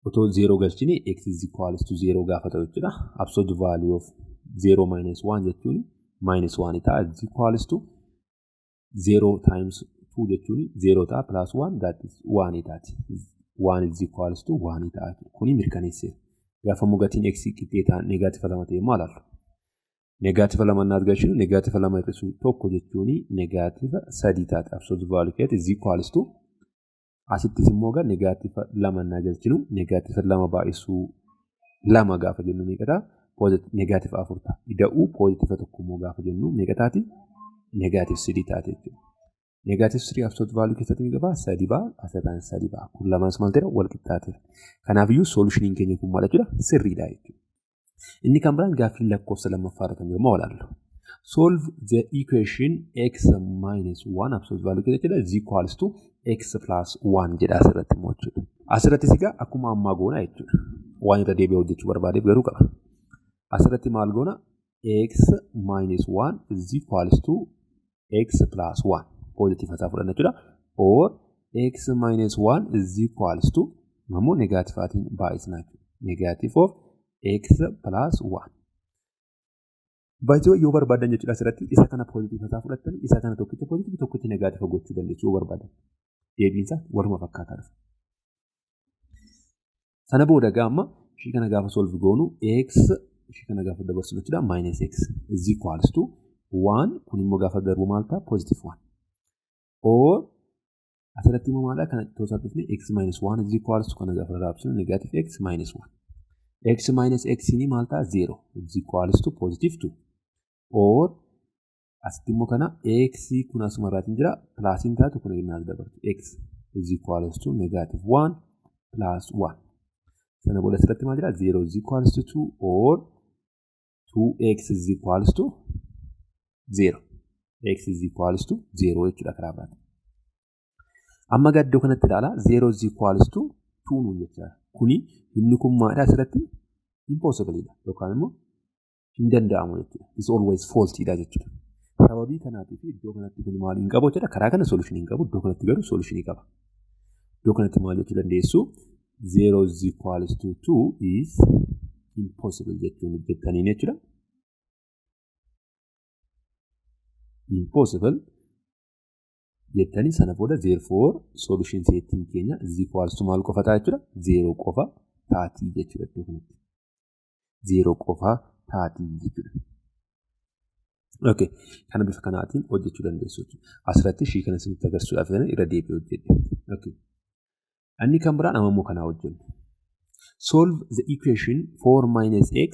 Speaker 1: Otoo 0 galchinee x is equals to 0 gaafa ta'u jechuudha. Absolute value of 0 minus 1 jechuun minus 1 ta'a, is equals to 0 times 2 jechuun 0 ta'a, plus 1, that is 1 taati. 1 is equals to 1 ta'a. Kuni mirkaneesseera. Gaafa immoo gatiin x qixxee negative lama ta'e maal ilaallu? Negative lama naas galchinu, negative lama hir'isuu tokko jechuun negative sadii taate. Absolute value keetti is equals to asittis immoo egaa negative lama naa galchinu, negative lama baay'isuu lama gaafa jennu meeqa ta'a? Negative afur ta'a. Ida'uu positive tokko immoo gaafa jennu meeqa taati? Negative sadii taate jechuudha. Negative sadii absolute value keessatti meeqa ba'a? Sadi ba'a. Asirraan sadi ba'a. Kun lamaan maal ta'eera? Wal qixxaateera. Kanaafiyyuu solutioniin keenya kun maal jechuudha? Sirriidha jechuudha. Inni kan biraan gaaffii lakkoofsa lammaffaa irra kan jiru moo ilaallu. Solve the equation x minus 1 absolute value keessa jechuudha is equals to x plus 1 jedha asirratti immoo jechuudha. Asirrattis egaa akkuma ammaa goona jechuudha. Waan irra deebi'ee hojjechuu barbaadeef garuu qaba. Asirratti maal goona? X minus 1 is equals to x plus 1. Positive isaa fudhanna jechuudha. Or x minus 1 is equals to ammoo negativeaatiin baay'isna jechuudha. Negative of x plus 1. Baay'ee yoo barbaadan jechuudha asirratti isa kana positive isaa fudhattanii isa kana tokkicha positive tokkicha negative gochuu dandeessu yoo barbaadan. Deebiinsa waluma fakkaataa dhufa. Sana booda gaamma ishii kana gaafa solve goonu, x ishii kana gaafa dabarsinu jechuudha, minus x is equals to 1, kun immoo gaafa darbu maal ta'a? Positive 1. Or asirratti immoo maadha? Kana ittoo salphifne, x minus 1 is equals to, kana gaafa raabsinu, negative x minus 1. X minus x ni maal ta'a? 0 is equals to positive 2. Or asitti immoo kana x kun asuma irraatiin jira, plusiin taatu kun innaas dabartu, x is equals to negative 1 plus 1. Sana booda asirratti maal jira? 0 is equals to 2 or 2x is equals to 0. X is equals to 0 jechuudha karaa biraatti. Amma iddoo kanatti ilaala, 0 is equals to 2 nuun jechaadha. Kuni himni kun maalidha asirratti? Impossible dha yookaan immoo hin danda'amu jechuudha. Is always false dha jechuudha. Sababii kanaatiif iddoo kanatti kun maal hin qabu jechuudha? Karaa kana solution hin qabu, iddoo kanatti garuu solution qaba. Iddoo kanatti maal jechuu dandeessu? 0 is equals to 2 is impossible jechuun jettaniin jechuudha. Impossible jettanii, sana booda therefore solution setiin keenya is equals to maal qofa ta'a jechuudha? 0 qofa taatii jechuudha iddoo kanatti. 0 qofa taatii jechuudha. Okay. Kana bifa kanaatiin hojjechuu dandeessu jechuudha. Asirratti ishii kana isinitti agarsiisuudhaaf irra deebi'ee hojjedhe. Okay. Inni kan biraan amma immoo kanaa hojjennu. Solve the equation 4 minus x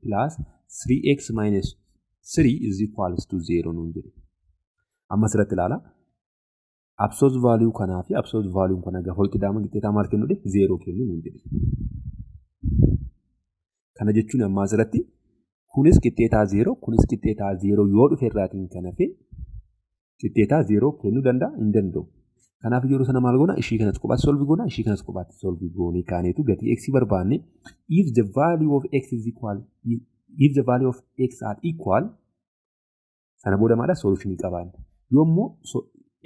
Speaker 1: plus 3x minus 3 is equals to 0 nuun jedhe. Amma asirratti ilaala. Absolute value kanaa fi absolute value kana gaafa walitti ida'aman qixxeetaa maal kennu? 0 kennu nuun jedhe. Kana jechuun amma asirratti kunis qixxeetaa 0, kunis qixxeetaa 0 yoo dhufe irraatiin kan hafe qixxeetaa 0 kennuu danda'a? Hin danda'u. Kanaaf yeroo sana maal goona? Ishii kanas kophaatti solve goona, ishii kanas kophaatti solve goonee kaaneetu gatii x barbaanne, if the value of x is equal, if the value of x are equal, sana booda maadha? Solution qabaanna. Yoo immoo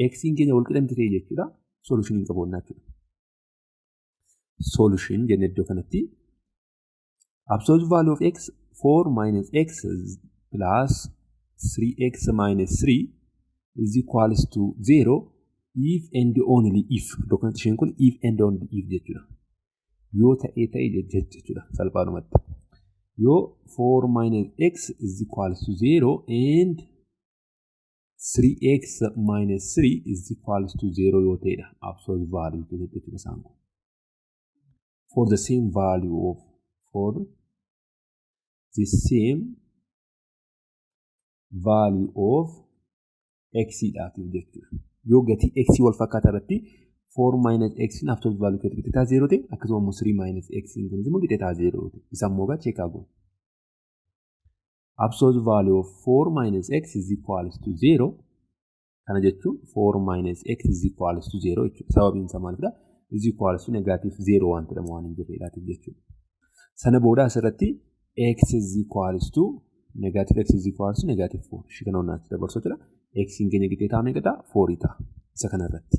Speaker 1: x keenya wal qixa ta'e jechuudha, solution hin qabaanna jechuudha. Solution jenne iddoo kanatti absolute value of x 4 minus x plus 3x minus 3 is equals to 0 if and only if, iddoo kanatti isheen kun if and only if jechuudha. Yoo ta'ee ta'e jechuudha salphaadhumatti. Yoo 4 minus x is equals to 0 and 3x minus 3 is equals to 0 yoo ta'edha, absolute value keessatti jechuudha isaan kun. For the same value of x dhaatiif jechuudha. Yoo gatii x wal fakkaataa irratti 4 minus x absolute value keessatti qixxeetaa 0 ta'e, akkasuma immoo 3 minus x kunis immoo qixxeetaa 0 ta'e, isa immoo gaa check goona. Absolute value of 4 minus x is equals to 0, kana jechuun 4 minus x is equals to 0 jechuudha. Sababiin isaa maalidha? Is equals to negative 0 waan jedhamu waan hin jirreedhaatiif jechuudha. Sana booda asirratti x is equals to negative, x is equals to negative 4. Ishii kana onnaatti dabarsu jechuudha. X keenya qixxeetaa meeqa ta'a? 4 ta'a. Isa kanarratti.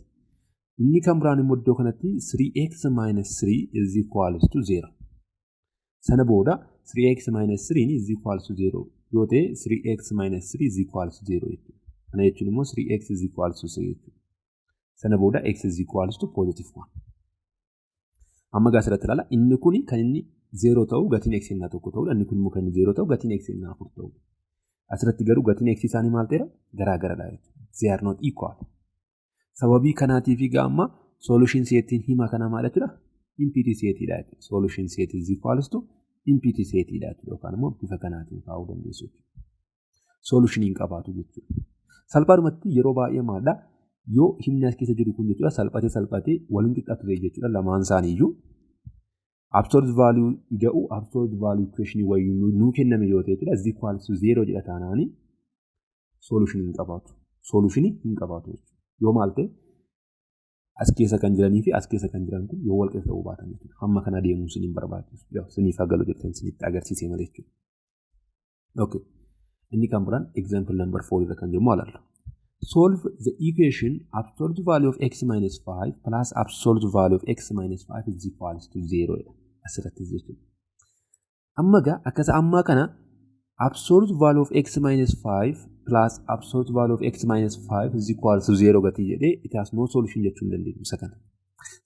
Speaker 1: Inni kan biraan immoo iddoo kanatti 3x minus 3 is equals to 0. Sana booda 3x minus 3 is equals to 0 yoo ta'e, 3x minus 3 is equals to 0 jechuudha. Kana jechuun immoo 3x is equals to 3 jechuudha. Sana booda x is equals to positive 1. Amma gaa asirratti ilaala. Inni kuni kan inni 0 ta'u gatiin x innaa 1 ta'udha. Inni kun immoo kan inni 0 ta'u gatiin x innaa 4 ta'udha. Asirratti garuu gatiin x isaanii maal ta'eera? Garaa garadha jechuudha. They are not equal. Sababii kanaatiif egaa amma solution setiin hima kana maal jechuudha? Empty setiidha jechuudha. Solution set is equals to empty setiidha jechuudha. Yookaan immoo bifa kanaatiin kaa'uu dandeessu jechuudha. Solution hin qabaatu jechuudha. Salphaadhumatti yeroo baay'ee maalidha? Yoo himni as keessa jiru kun jechuudha salphatee salphatee waliin qixxaatu ta'e jechuudha, lamaan isaaniiyyuu absolute value ida'u absolute value equation wayii nuu kenname yoo ta'e jechuudha, is equals to 0 jedha taanaani solution hin qabaatu. Solution hin qabaatu jechuudha. Yoo maal ta'e? As keessa kan jiranii fi as keessa kan jiran kun yoo wal qixa ta'uu baatan jechuudha. Hamma kana deemuun sin hin barbaachisu. Siniif hagalu jettan sinitti agarsiisee malee jechuudha. Okay. Inni kan biraan example number 4 irra kan jiru maal ilaalla? Solve the equation absolute value of x minus 5 plus absolute value of x minus 5 is equals to 0 jedha. Asirratti jechuudha. Amma gaa akkasa ammaa kana absolute value of x minus 5 plus absolute value of x minus 5 is equal to 0 gatii jedhee, it has no solution jechuu hin dandeenyu isa kana.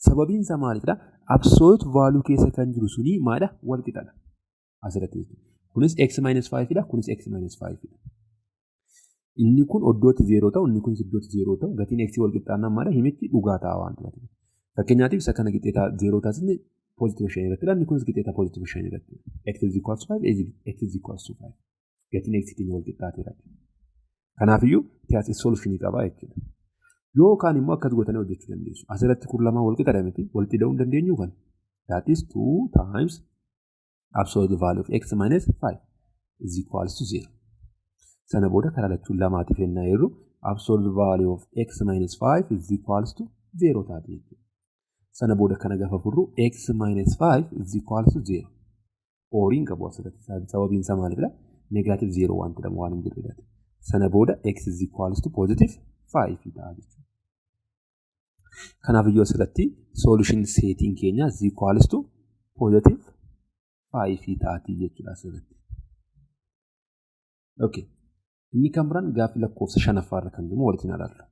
Speaker 1: Sababiin isaa maalidha? Absolute value keessa kan jiru suni maalidha? Wal qixadha. Asirratti jechuudha. Kunis x minus 5 dha, kunis x minus 5 dha. Inni kun iddootti 0 ta'u, inni kunis iddootti 0 ta'u, gatiin x wal qixxaannaan maalidha? Himichi dhugaa ta'a waan ta'eef. Fakkeenyaatiif isa kana qixxeetaa 0 taasisne positive 5 irrattidha. Inni kunis qixxeetaa positive 5 irratti. X is equal to 5, x is equal to 5. Gatiin x keenya wal qixxaateera. Kanaafiyyuu it has a solution qaba jechuudha. Yookaan immoo akkas gootanii hojjechuu dandeessu. Asirratti kun lamaan wal qixa miti, walitti hidhuu hin dandeenyu kan. That is 2 times absolute value of x minus 5 is equals to 0. Sana booda karaa lachuun lamaatiif ennaa jirru, absolute value of x minus 5 is equals to 0 taati jechuudha. Sana booda kana gaafa furru, x minus 5 is equals to 0. Oriin qabu asirratti, sababiin isaa maalidha? Negative 0 waan jedhamu waan hin jirredha. Sana booda x is equals to positive 5 ta'a jechuudha. Kanaaf iyyuu asirratti solution setiin keenya is equals to positive 5 taati jechuudha asirratti. Okay. Inni kan biraan gaaffii lakkoofsa shanaffaarra kan jiru walitti ilaalla.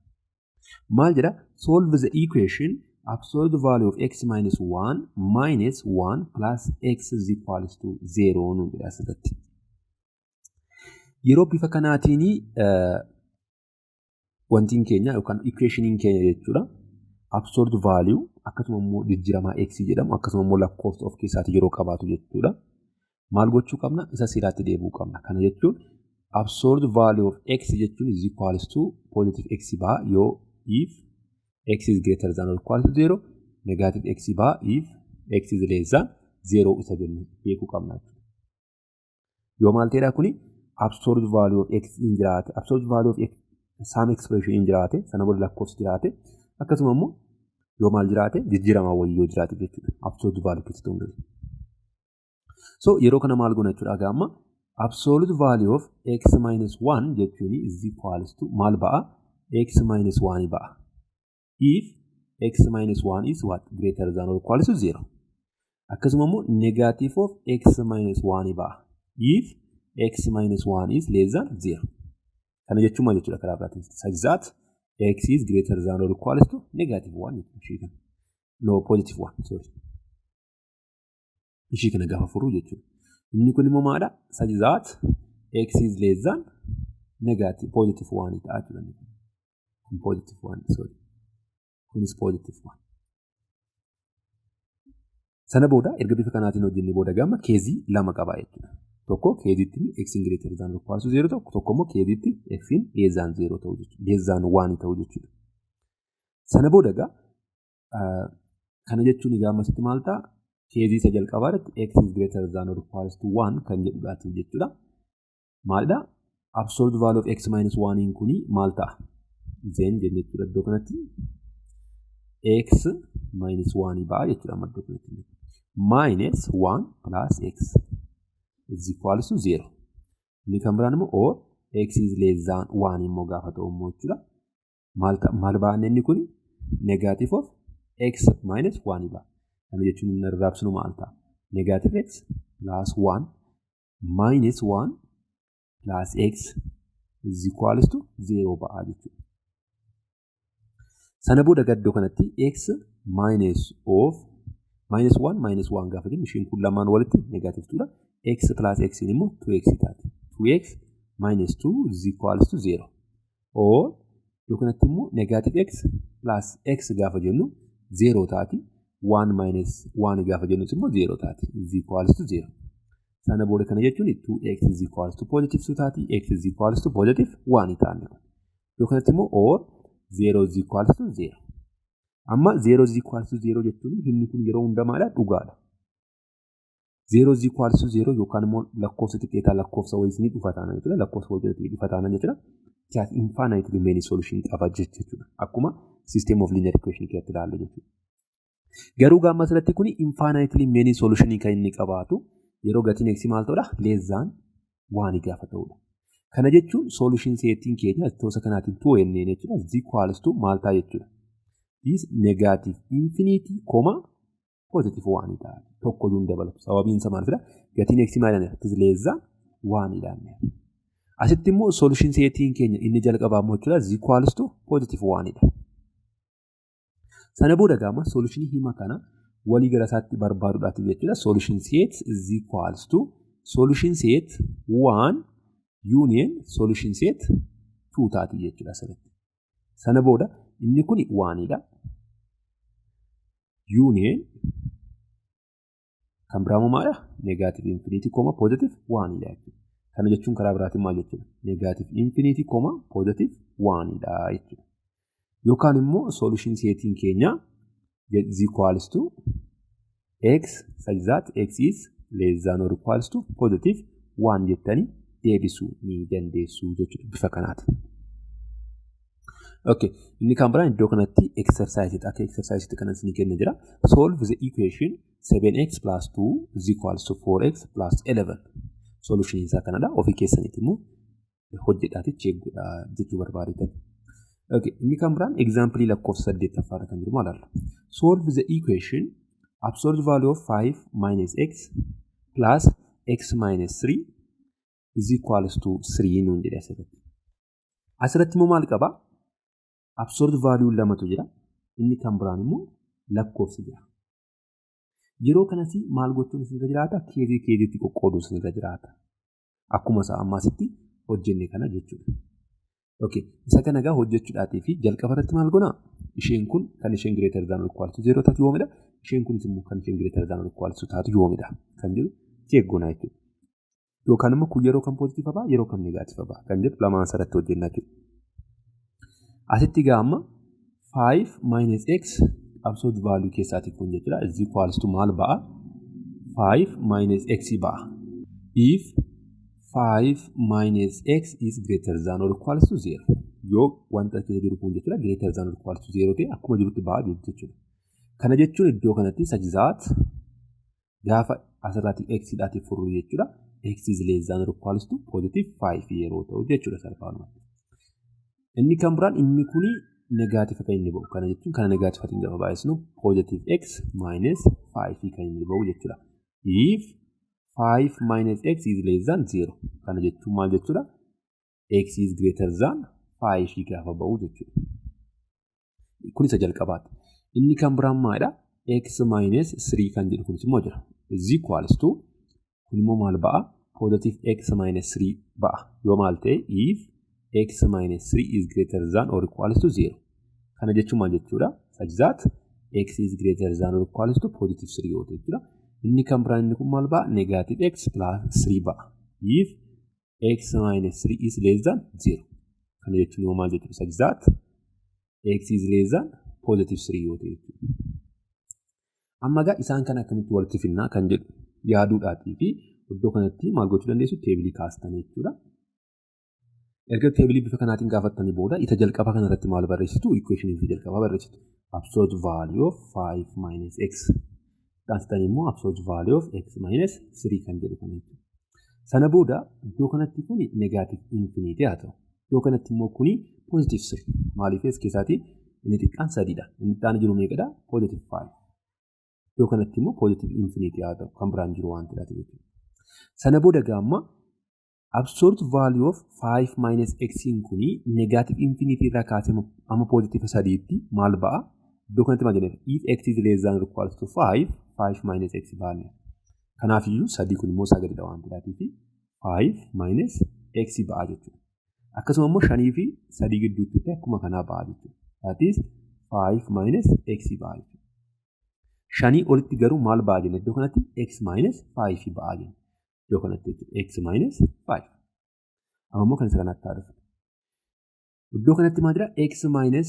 Speaker 1: Maal jedha? Solve the equation absolute value of x minus 1 minus 1 plus x is equals to 0 nuun jedha asirratti. Yeroo bifa kanaatiin wantiin keenya yookaan equationiin keenya jechuudha, absolute value akkasuma immoo jijjiiramaa x jedhamu akkasuma immoo lakkoofsa of keessaatti yeroo qabaatu jechuudha. Maal gochuu qabna? Isa seeraatti deebi'uu qabna. Kana jechuun absolute value of x jechuun is equals to positive x ba'a yoo if x is greater than or equal to 0, negative x ba'a if x is less than 0 isa jenne beekuu qabna jechuudha. Yoo maal ta'edha kuni, absolute value of x hin jiraate, absolute value of x some expression hin jiraate, sana booda lakkoofsi jiraate, akkasuma immoo yoo maal jiraate, jijjiiramaa wayii yoo jiraate jechuudha. Absolute value keessatti hin galu. So yeroo kana maal goona jechuudha? Amma absolute value of x minus 1 jechuun is equals to maal ba'a? X minus 1 ba'a. If x minus 1 is what? Greater than or equal to 0. Akkasuma immoo negative of x minus 1 ba'a, if x minus 1 is less than 0. Kana jechuun maal jechuudha karaa biraatiin? Such that x is greater than or equal to negative 1 jechuudha ishii kana. No, positive 1, sorry. Ishii kana gaafa furuu jechuudha. Inni kun immoo maalidha? Such that x is less than negative positive 1 ta'a jechuudha. Kun positive 1, sorry. Kunis positive 1. Sana booda erga bifa kanaatiin hojjennee booda gama caseii lama qaba jechuudha. Tokko caseiitti x greater than or equal to 0 tokko, tokko immoo caseiitti x less than 0 ta'uu jechuudha. Less than 1 ta'uu jechuudha. Sana booda egaa kana jechuun egaa ammasitti maal ta'a? Caseii isa jalqabaa irratti x is greater than or equal to 1 kan jedhudhaati jechuudha. Maalidha? Absolute value of x minus 1 kuni maal ta'a? Then jenne jechuudha, iddoo kanatti x minus 1 ba'a jechuudha amma iddoo kanatti. Minus 1 plus x is equals to 0. Inni kan biraan immoo or x is less than 1 immoo gaafa ta'u immoo jechuudha. Maal ba'anne inni kuni? Negative of x minus 1 ba'a. Kana jechuun inni raabsinu maal ta'a? Negative x plus 1 minus 1 plus x is equals to 0 ba'a jechuudha. Sana booda iddoo kanatti x minus of minus 1 minus 1 gaafa jennu, isheen kun lamaan walitti negative 2 dha. X plus x immoo 2x taati. 2x minus 2 is equals to 0. Or iddoo kanatti immoo negative x plus x gaafa jennu 0 taati. 1 minus 1 gaafa jennus immoo 0 taati. Is equals to 0. Sana booda kana jechuun 2x is equals to positive 2 taati. X is equals to positive 1 taati. Iddoo kanatti immoo or 0 is equals to 0. Amma 0 is equals to 0 jechuun himni kun yeroo hundaa maadha? Dhugaadha. 0 is equals to 0 yookaan immoo lakkoofsa xiqqeetaa lakkoofsa wayii ni dhufa taana jechuudha. Lakkoofsa wayii dhufa taana jechuudha. It has infinitely many solution qaba jechuudha. Akkuma system of linear equation keessatti ilaalle jechuudha. Garuu gaafa asirratti kun infinitely many solution kan inni qabaatu yeroo gatiin x maal ta'udha? Less than 1 gaafa ta'udha. Kana jechuun solution setiin keenya tosa kanaatiin 2 jenneen jechuudha. Is equals to maal ta'a jechuudha? Is negative infinity comma positive 1 ta'a. Tokko iyyuu hin dabalatu. Sababiin isaa maal fida? Gatiin x maal jedhama? It is less than 1 jedhamne. Asitti immoo solution setiin keenya inni jalqabaa immoo jechuudha is equals to positive 1 dha. Sana booda gaama solutionii hima kana walii gara isaatti barbaaduudhaaf jechuudha. Solution set is equals to solution set 1 union solution set 2 taati jechuudha asirratti. Sana booda inni kun 1dha. Union kan biraa immoo maalidha? Negative infinity comma positive 1dha jechuudha. Kana jechuun karaa biraatiin maal jechuudha? Negative infinity comma positive 1dha jechuudha. Yookaan immoo solution setiin keenya is equals to x such that x is less than or equals to positive 1 jettanii deebisuu ni dandeessu jechuudha bifa kanaatiin. Okay, inni kan biraan iddoo kanatti exercise akka exercise kanas isinii kenna jira. Solve the equation 7x plus 2 is equals to 4x plus 11. Solution isaa kanadha. Ofii keessanitti immoo hojjedhaati check godhaa jechuu barbaadetan. Okay, inni kan biraan example lakkoofsa saddeettaffaarra kan jiru maal ilaalla? Solve the equation absolute value of 5 minus x plus x minus 3 is equals to 3 nuun jedhe asirratti. Asirratti immoo maal qabaa? Absolute value lamatu jira. Inni kan biraan immoo lakkoofsi jira. Yeroo kanas maal gochuun isinirra jiraata? Caseii caseiitti qoqqooduu isinirra jiraata. Akkuma isaa ammaasitti hojjenne kana jechuudha. Okay. Isa kana egaa hojjechuudhaatii fi jalqaba irratti maal goonaa? Isheen kun kan isheen greater than or equal to 0 taatu yoomidha? Isheen kunis immoo kan isheen greater than or equal to taatu yoomidha? Kan jedhu check goonaa jechuudha. Yookaan immoo kun yeroo kam positive ba'a, yeroo kam negative ba'a kan jedhu lamaan sarratti hojjennaa jechuudha. Asitti egaa amma 5 minus x absolute value keessaati kun jechuudha. Is equals to maal ba'a? 5 minus x ba'a. If 5 minus x is greater than or equals to 0. Yoo wanta keessa jiru kun jechuudha greater than or equals to 0 ta'e akkuma jirutti ba'a jechuudha. Kana jechuun iddoo kanatti such that gaafa asirratti x dhaatiif furru jechuudha. X is less than or equals to positive 5 yeroo ta'u jechuudha salphaadhumatti. Inni kan biraan inni kuni negative kan inni ba'u. Kana jechuun kana negativeatiin gaafa baay'isnu positive x minus 5 kan inni ba'u jechuudha. If 5 minus x is less than 0. Kana jechuun maal jechuudha? X is greater than 5 gaafa ba'u jechuudha. Kun isa jalqabaati. Inni kan biraan maalidha? X minus 3 kan jedhu kunis immoo jira. Is equals to kun immoo maal ba'a? Positive x minus 3 ba'a. Yoo maal ta'e, if x minus 3 is greater than or equals to 0. Kana jechuun maal jechuudha? Such that x is greater than or equals to positive 3 yoo ta'e jechuudha. Inni kan biraan inni kun maal ba'a? Negative x plus 3 ba'a. If x minus 3 is less than 0. Kana jechuun immoo maal jechuudha? Such that x is less than positive 3 yoo ta'e jechuudha. Amma egaa isaan kana akkamitti walitti finnaa kan jedhu yaaduudhaatii fi iddoo kanatti maal gochuu dandeessu? Tableii kaastanii jechuudha. Erga tableii bifa kanaatiin gaafattanii booda isa jalqaba kanarratti maal barreessitu? Equationii isa jalqabaa barreessitu. Absolute value of 5 minus x. Dhaastanii immoo absolute value of x minus 3 kan jedhu kana jechuudha. Sana booda iddoo kanatti kuni negative infinity haa ta'u. Iddoo kanatti immoo kuni positive 3. Maaliif, as keessaatii inni xiqqaan sadiidha. Inni itti aanu jiru meeqadha? Positive 5. Iddoo kanatti immoo positive infinity haa ta'u, kan biraan jiru waan ta'eef jechuudha. Sana booda gaamma absolute value of 5 minus x kuni negative infinity irraa kaasee amma positive sadiitti maal ba'a? Iddoo kanatti maal jenneera? If x is less than or equals to 5, 5 minus x baanne. Kanaafiyyuu sadii kun immoo sagalidha waan ta'eef 5 minus x ba'a jechuudha. Akkasuma immoo shanii fi sadii gidduutti illee akkuma kanaa ba'a jechuudha. That is 5 minus x ba'a jechuudha. Shanii olitti garuu maal ba'a jenna? Iddoo kanatti x minus 5 ba'a jenna. Iddoo kanatti jechuudha, x minus 5. Amma immoo kan isa kanatti haa dhufu. Iddoo kanatti maal jira? X minus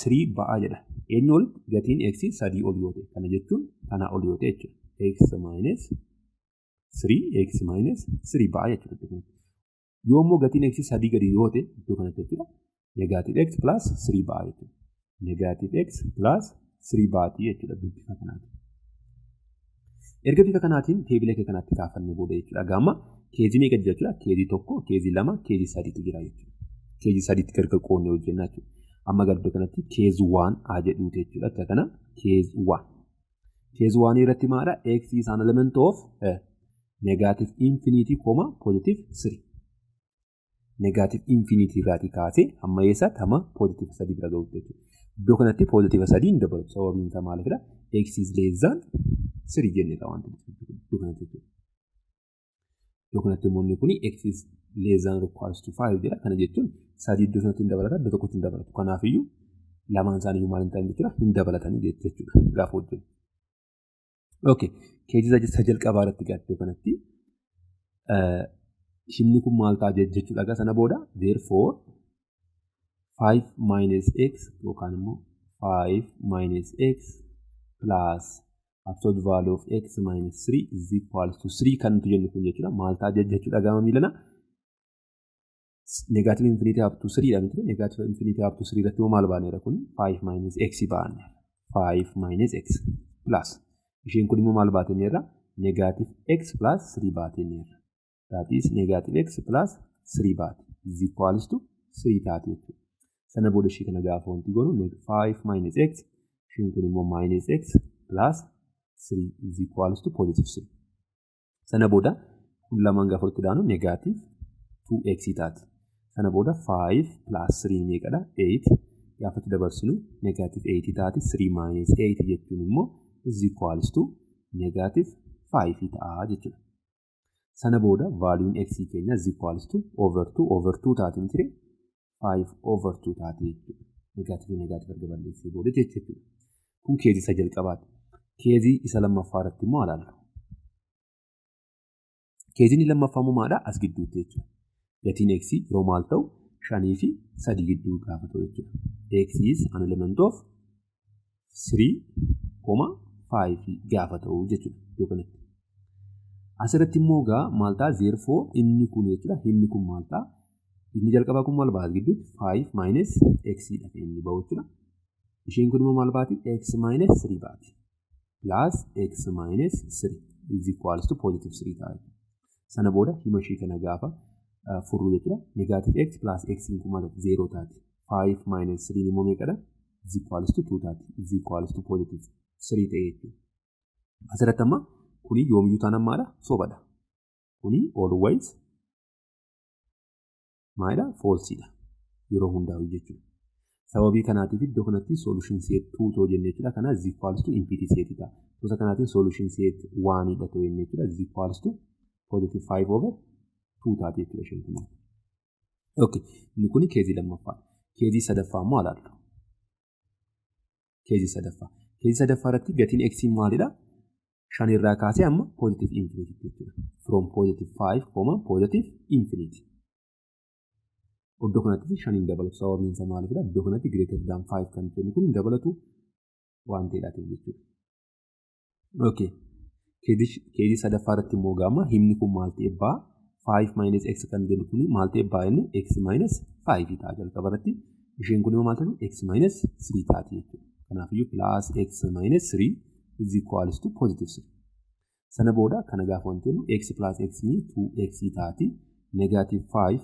Speaker 1: 3 ba'a jedha. Eenyu olitti? Gatiin x sadii ol yoo ta'e. Kana jechuun kanaa ol yoo ta'e jechuudha. X minus 3, x minus 3 ba'a jechuudha. Yoo immoo gatiin x sadii gadi yoo ta'e iddoo kanatti jechuudha. Negative x plus 3 ba'a jechuudha. Negative x plus 3 baatii jechuudha bifa kanaatiin. Erga bifa kanaatiin tableii akka kanaatti kaafannee booda jechuudha. Gaama caseii meeqa jira jechuudha? Caseii tokko, caseii lama, caseii sadiitu jira jechuudha. Caseii sadiitti gargar qoodnee hojjennaa jechuudha. Amma gara iddoo kanatti case one haa jedhuuti jechuudha. Akka kana case one. Case one irratti maalidha? X is an element of negative infinity comma positive 3. Negative infinity irraatii kaasee hamma eessaatti? Hamma positive 3 bira gahuutti jechuudha. Iddoo kanatti positive 3 hin dabalatu. Sababiin isaa maaliifidha? X is less than 3 jenneerra waan ta'eef iddoo kanatti jechuudha. Iddoo kanatti immoo inni kuni x is less than or equals to 5 jedha. Kana jechuun 3 iddoo sanatti hin dabalata, iddoo tokkotti hin dabalatu. Kanaafiyyuu lamaan isaaniiyyuu maal hin ta'an jechuudha? Hin dabalatanii jechuudha gaafa hojjennu. Okay. Caseii isa jalqabaa irratti gaa iddoo kanatti himni kun maal ta'a jechuudha gaa sana booda? Therefore, 5 minus x yookaan immoo 5 minus x plus absolute value of x minus 3 is equals to 3 kan nuti jennu kun jechuudha. Maal ta'a jechuudha gama miilana? Negative infinity up to 3 dha miti? Negative infinity up to 3 irratti immoo maal baaneera kun? 5 minus x baaneera. 5 minus x plus isheen kun immoo maal baateneerra? Negative x plus 3 baateneerra. That is, negative x plus 3 baate is equals to 3 taate jechuudha. Sana booda ishee kana gaafa wanti goonu, 5 minus x, isheen kun immoo minus x plus 3 is equals to positive 3. Sana booda kun lamaan gaafa walitti daanu negative 2x taati. Sana booda 5 plus 3 meeqadha? 8. Gaafa itti dabarsinu negative 8 taati. 3 minus 8 jechuun immoo is equals to negative 5 ta'a jechuudha. Sana booda valueun x keenya is equals to over 2 over 2 taati miti? 5 over 2 taati jechuudha. Negative negative erga balleessee booda jechuudha. Kun caseii isa jalqabaati. Caseii isa lammaffaa irratti immoo ilaallu. Caseiin lammaffaa immoo maalidha? As gidduutti jechuudha. Gatiin x yeroo maal ta'u? 5 fi 3 gidduu gaafa ta'u jechuudha. X is an element of 3, 5 gaafa ta'u jechuudha iddoo kanatti. Asirratti immoo egaa maal ta'a? Therefore, inni kun jechuudha. Inni kun maal ta'a? Inni jalqabaa kun maal ba'a gidduutti? 5 minus x dha kan inni bahu jechuudha. Isheen kun immoo maal baati? X minus 3 baati. Plus x minus 3 is equals to positive 3 ta'a. Sana booda hima ishee kana gaafa furru jechuudha. Negative x plus x kun maal taati? 0 taati. 5 minus 3 immoo meeqadha? Is equals to 2 taati. Is equals to positive 3 ta'e jechuudha. Asirratti amma kuni yoomiyyuu taanaan maadha? Sobadha. Kuni always maalidha? Falseidha. Yeroo hundaa'u jechuudha. Sababii kanaatiif iddoo kanatti solution set 2 too jennee jechuudha. Kana is equals to empty set ta'a. Gosa kanaatiin solution set 1 dha too jennee jechuudha. Is equals to positive 5 over 2 taati jechuudha isheen kun. Okay. Inni kuni caseii lammaffaadha. Caseii sadaffaa immoo ilaallu. Caseii sadaffaa. Caseii sadaffaa irratti gatiin x maalidha? 5 irraa kaasee amma positive infinity jechuudha. From positive 5, positive infinity. Iddoo kanatti 5 hin dabalatu. Sababiin isaa maalifidha? Iddoo kanatti greater than 5 kan jennu kun hin dabalatu waan ta'eedhaatiif jechuudha. Okay. Caseii sadaffaa irratti immoo gama himni kun maal ta'e ba'a? 5 minus x kan jennu kun maal ta'e ba'a? Inni x minus 5 ta'a jalqaba irratti. Isheen kun immoo maal taati? X minus 3 taati jechuudha. Kanaafiyyuu plus x minus 3 is equals to positive 3. Sana booda kana gaafa wanti jennu, x plus x 2x taati. Negative 5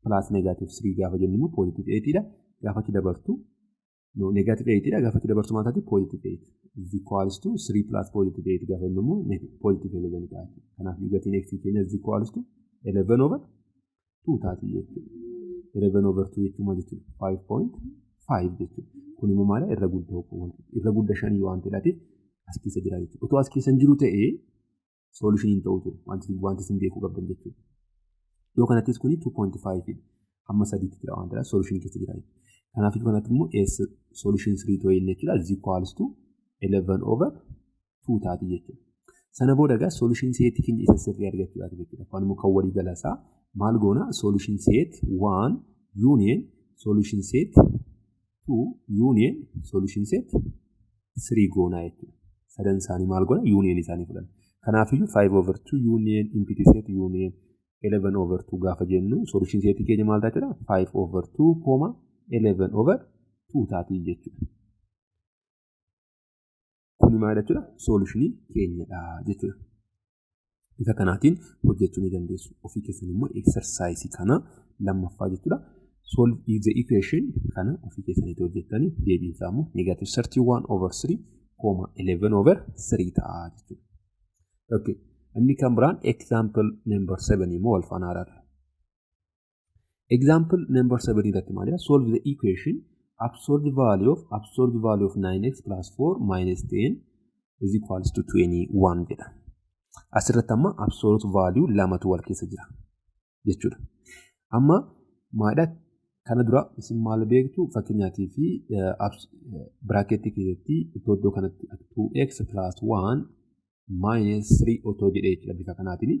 Speaker 1: plus negative 3 gaafa jennu immoo positive 8 dha. Gaafa itti dabartu, no, negative 8 dha. Gaafa itti dabartu maal taati? Positive 8 is equals to 3 plus positive 8 gaafa jennu immoo positive 11 taati. Kanaaf gatiin x keenya is equals to 11 over 2 taati jechuudha. 11 over 2 jechuun maal jechuudha? 5.5 jechuudha. Kun immoo maal? Irra guddaa 5 waan ta'eef as keessa jira jechuudha. Otoo as keessa hin jiru ta'ee solution hin ta'u ture, wanti isin beekuu qabdan jechuudha. Iddoo kanattis kuni 2.5 hamma 3tti jira waan ta'eef solution keessa jira jechuudha. Kanaaf iddoo kanatti immoo S solution 3 ta'uu inni jechuudha, is equals to 11 over 2 taati jechuudha. Sana booda egaa solution set keenya isa sirrii argachuudhaaf jechuudha. Afaan immoo kan walii galasaa maal goona? Solution set 1 union solution set 2 union solution set 3 goonaa jechuudha. Sadan isaanii maal goona? Union isaanii fudhanna. Kanaafiyyuu 5 over 2 union empty set union 11 over 2 gaafa jennu, solution set keenya maal ta'a jechuudha? 5 over 2, 11 over 2 taatii jechuudha. Kuni maal jechuudha? Solutionii keenyadha jechuudha. Bifa kanaatiin hojjechuu ni dandeessu. Ofii keessan immoo exercise kana lammaffaa jechuudha. Solve the equation kana ofii keessaniitti hojjettanii deebiin isaa immoo negative 31 over 3, 11 over 3 ta'a jechuudha. Okay. Inni kan biraan example number 7 immoo wal faana ilaalla. Example number 7 irratti maal jedha? Solve the equation absolute value of 9x plus 4 minus 10 is equals to 21 jedha. Asirratti amma absolute value lamatu wal keessa jira jechuudha. Amma maalidha? Kana dura isin maal beektu? Fakkeenyaatii fi bracketii keessatti iddoo kanatti 2x plus 1 minus 3 otoo jedhee jechuudha, bifa kanaatiin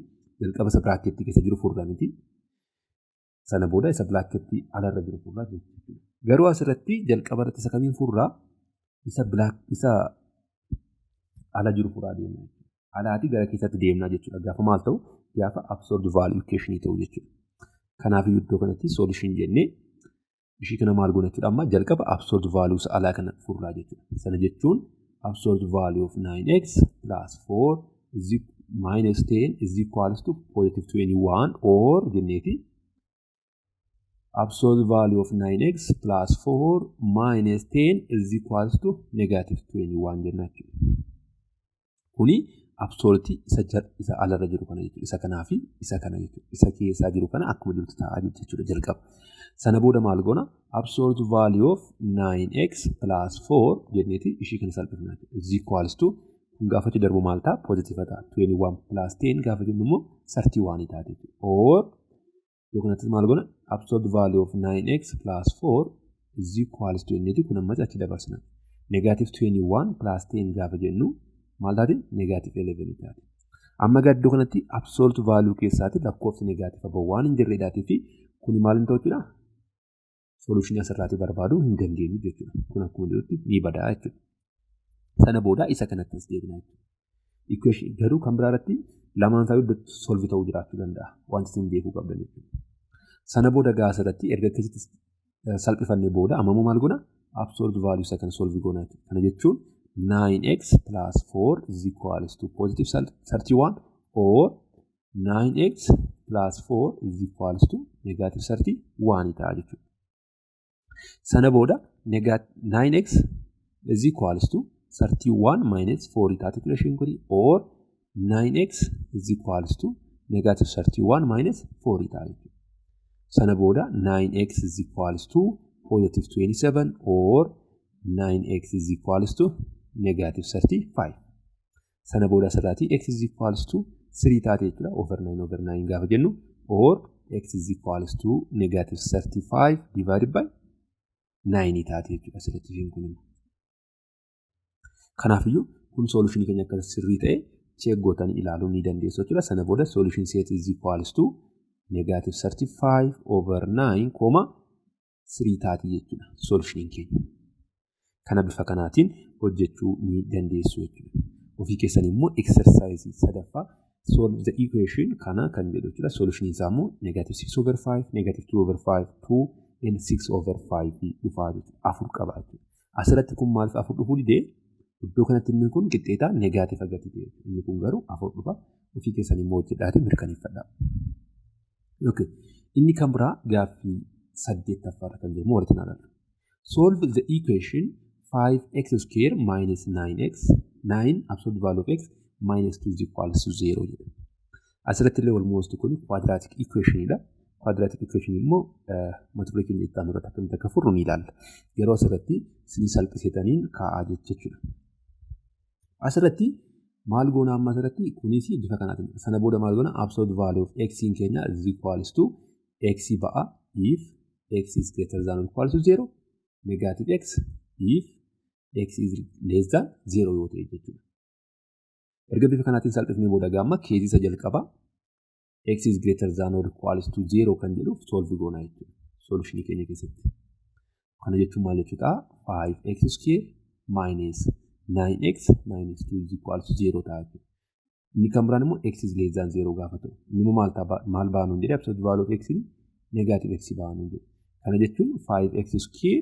Speaker 1: jalqaba isa bracketii keessa jiru furra miti. Sana booda isa bracketii alarra jiru furraa jechuudha. Garuu asirratti jalqaba irratti isa kamiin furraa? Isa ala jiru furaa deemna jechuudha. Alaatii gara keessatti deemnaa jechuudha. Gaafa maal ta'u? Gaafa absolute value equation ta'u jechuudha. Kanaafuu iddoo kanatti solution jennee ishii kana maal goona jechuudha? Amma jalqaba absolute value isa alaa kana furraa jechuudha. Sana jechuun absolute value of 9x plus 4 is minus 10 is equals to positive 21 or jenneeti absolute value of 9x plus 4 minus 10 is equals to negative 21 jenna jechuudha. Kuni absolute isa alarra jiru kana jechuudha. Isa kanaa fi isa kana jechuudha. Isa keessaa jiru kana akkuma jirutti taa'aa jechuudha jalqaba. Sana booda maal goona? Absolute value of 9x plus 4 jenneeti ishii kana salphifna. Is equals to, kun gaafa achi darbu maal ta'a? Positive ta'a. 21 plus 10 gaafa jennu immoo 31 ta'a jechuudha. Or iddoo kanattis maal goona? Absolute value of 9x plus 4 is equals to jenneeti kun ammas achi dabarsina. Negative 21 plus 10 gaafa jennu maal taati? Negative 11 taati. Amma iddoo kanatti absolute value keessaatti lakkoofsi negative bahu waan hin jirreedhaatii fi kuni maal hin ta'u jechuudha? Solutionii asirraatii barbaaduu hin dandeenyu jechuudha. Kun akkuma jirutti ni badaa jechuudha. Sana booda isa kanatti as deebina jechuudha. Equation garuu kan biraa irratti lamaan isaa iddootti solve ta'uu jiraachuu danda'a. Wanti isin beekuu qabdan jechuudha. Sana booda gaa asirratti erga akkasitti salphifannee booda amma maal goona? Absolute value isa kana solve goona jechuudha. Kana jechuun 9x plus 4 is equals to positive 31 or 9x plus 4 is equals to negative 31 ta'a jechuudha. Sana booda 9x is equals to 31 minus 4 taate jechuudha isheen kuni, or 9x is equals to negative 31 minus 4 ta'a jechuudha. Sana booda 9x is equals to positive 27 or 9x is equals to negative 35. Sana booda asirraatii x is equals to 3 taate jechuudha. Over 9 over 9 gaafa jennu, or x is equals to negative 35 divided by 9 taate jechuudha asirratti isheen kun immoo. Kanaafiyyuu kun solutionii keenya akka sirrii ta'e check gootanii ilaaluu ni dandeessu jechuudha. Sana booda solution set is equals to negative 35 over 9 comma 3 taati jechuudha solutioniin keenya. Kana bifa kanaatiin hojjechuu ni dandeessu jechuudha. Ofii keessan immoo exercise sadaffaa solve the equation kana kan jedhu jechuudha. Solution isaa immoo negative 6 over 5, negative 2 over 5, 2 and 6 over 5 dhufaa jechuudha. Afur qaba jechuudha. Asirratti kun maaliif afur dhufuu didee? Iddoo kanatti inni kun qixxeetaa negative gatii ta'e. Inni kun garuu afur dhufa. Ofii keessan immoo hojjedhaatii mirkaneeffadhaa. Okay. Inni kan biraa gaaffii saddeettaffaarra kan jiru walitti ilaallu. Solve the equation 5x square minus 9x 9 absolute value of x minus 2 is equals to 0 jedha. Asirratti illee almost kun quadratic equation dha. Quadratic equation immoo mata duree keenya itti aanu irratti akkamitti akka furru ni ilaalla. Yeroo asirratti isinii salphiseetaniin kaa'aa jechuudha. Asirratti maal goona? Amma asirratti kunis bifa kanaatiin sana booda maal goona? Absolute value of x keenya is equals to x ba'a if x is greater than or equal to 0, negative x if x is less than 0 yoo ta'e jechuudha. Erga bifa kanaatiin salphifnee booda gaamma caseii isa jalqabaa x is greater than or equals to 0 kan jedhuuf solve goona jechuudha. Solutionii keenya keessatti. Kana jechuun maal jechuudha? 5x square minus 9x minus 2 is equals to 0 ta'a jechuudha. Inni kan biraan immoo x is less than 0 gaafa ta'u. Inni immoo maal ta'a? Maal baanuun jedhee? Absolute value of x negative x baanuun jedhe. Kana jechuun 5x square,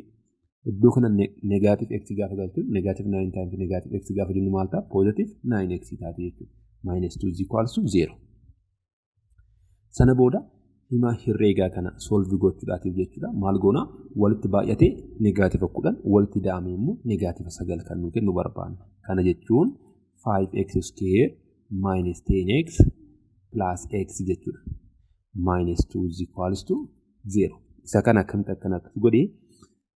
Speaker 1: iddoo kana negative x gaafa galchu, negative 9 times negative x gaafa jennu maal ta'a? Positive 9x taate jechuudha. Minus 2 is equals to 0. Sana booda hima herreegaa kana solve gochuudhaatiif jechuudha. Maal goona? Walitti baay'atee negative 10, walitti da'ame immoo negative 9 kan nu kennu barbaanna. Kana jechuun 5x square minus 10x plus x jechuudha. Minus 2 is equals to 0. Isa kana akkamitti akkana akkas godhee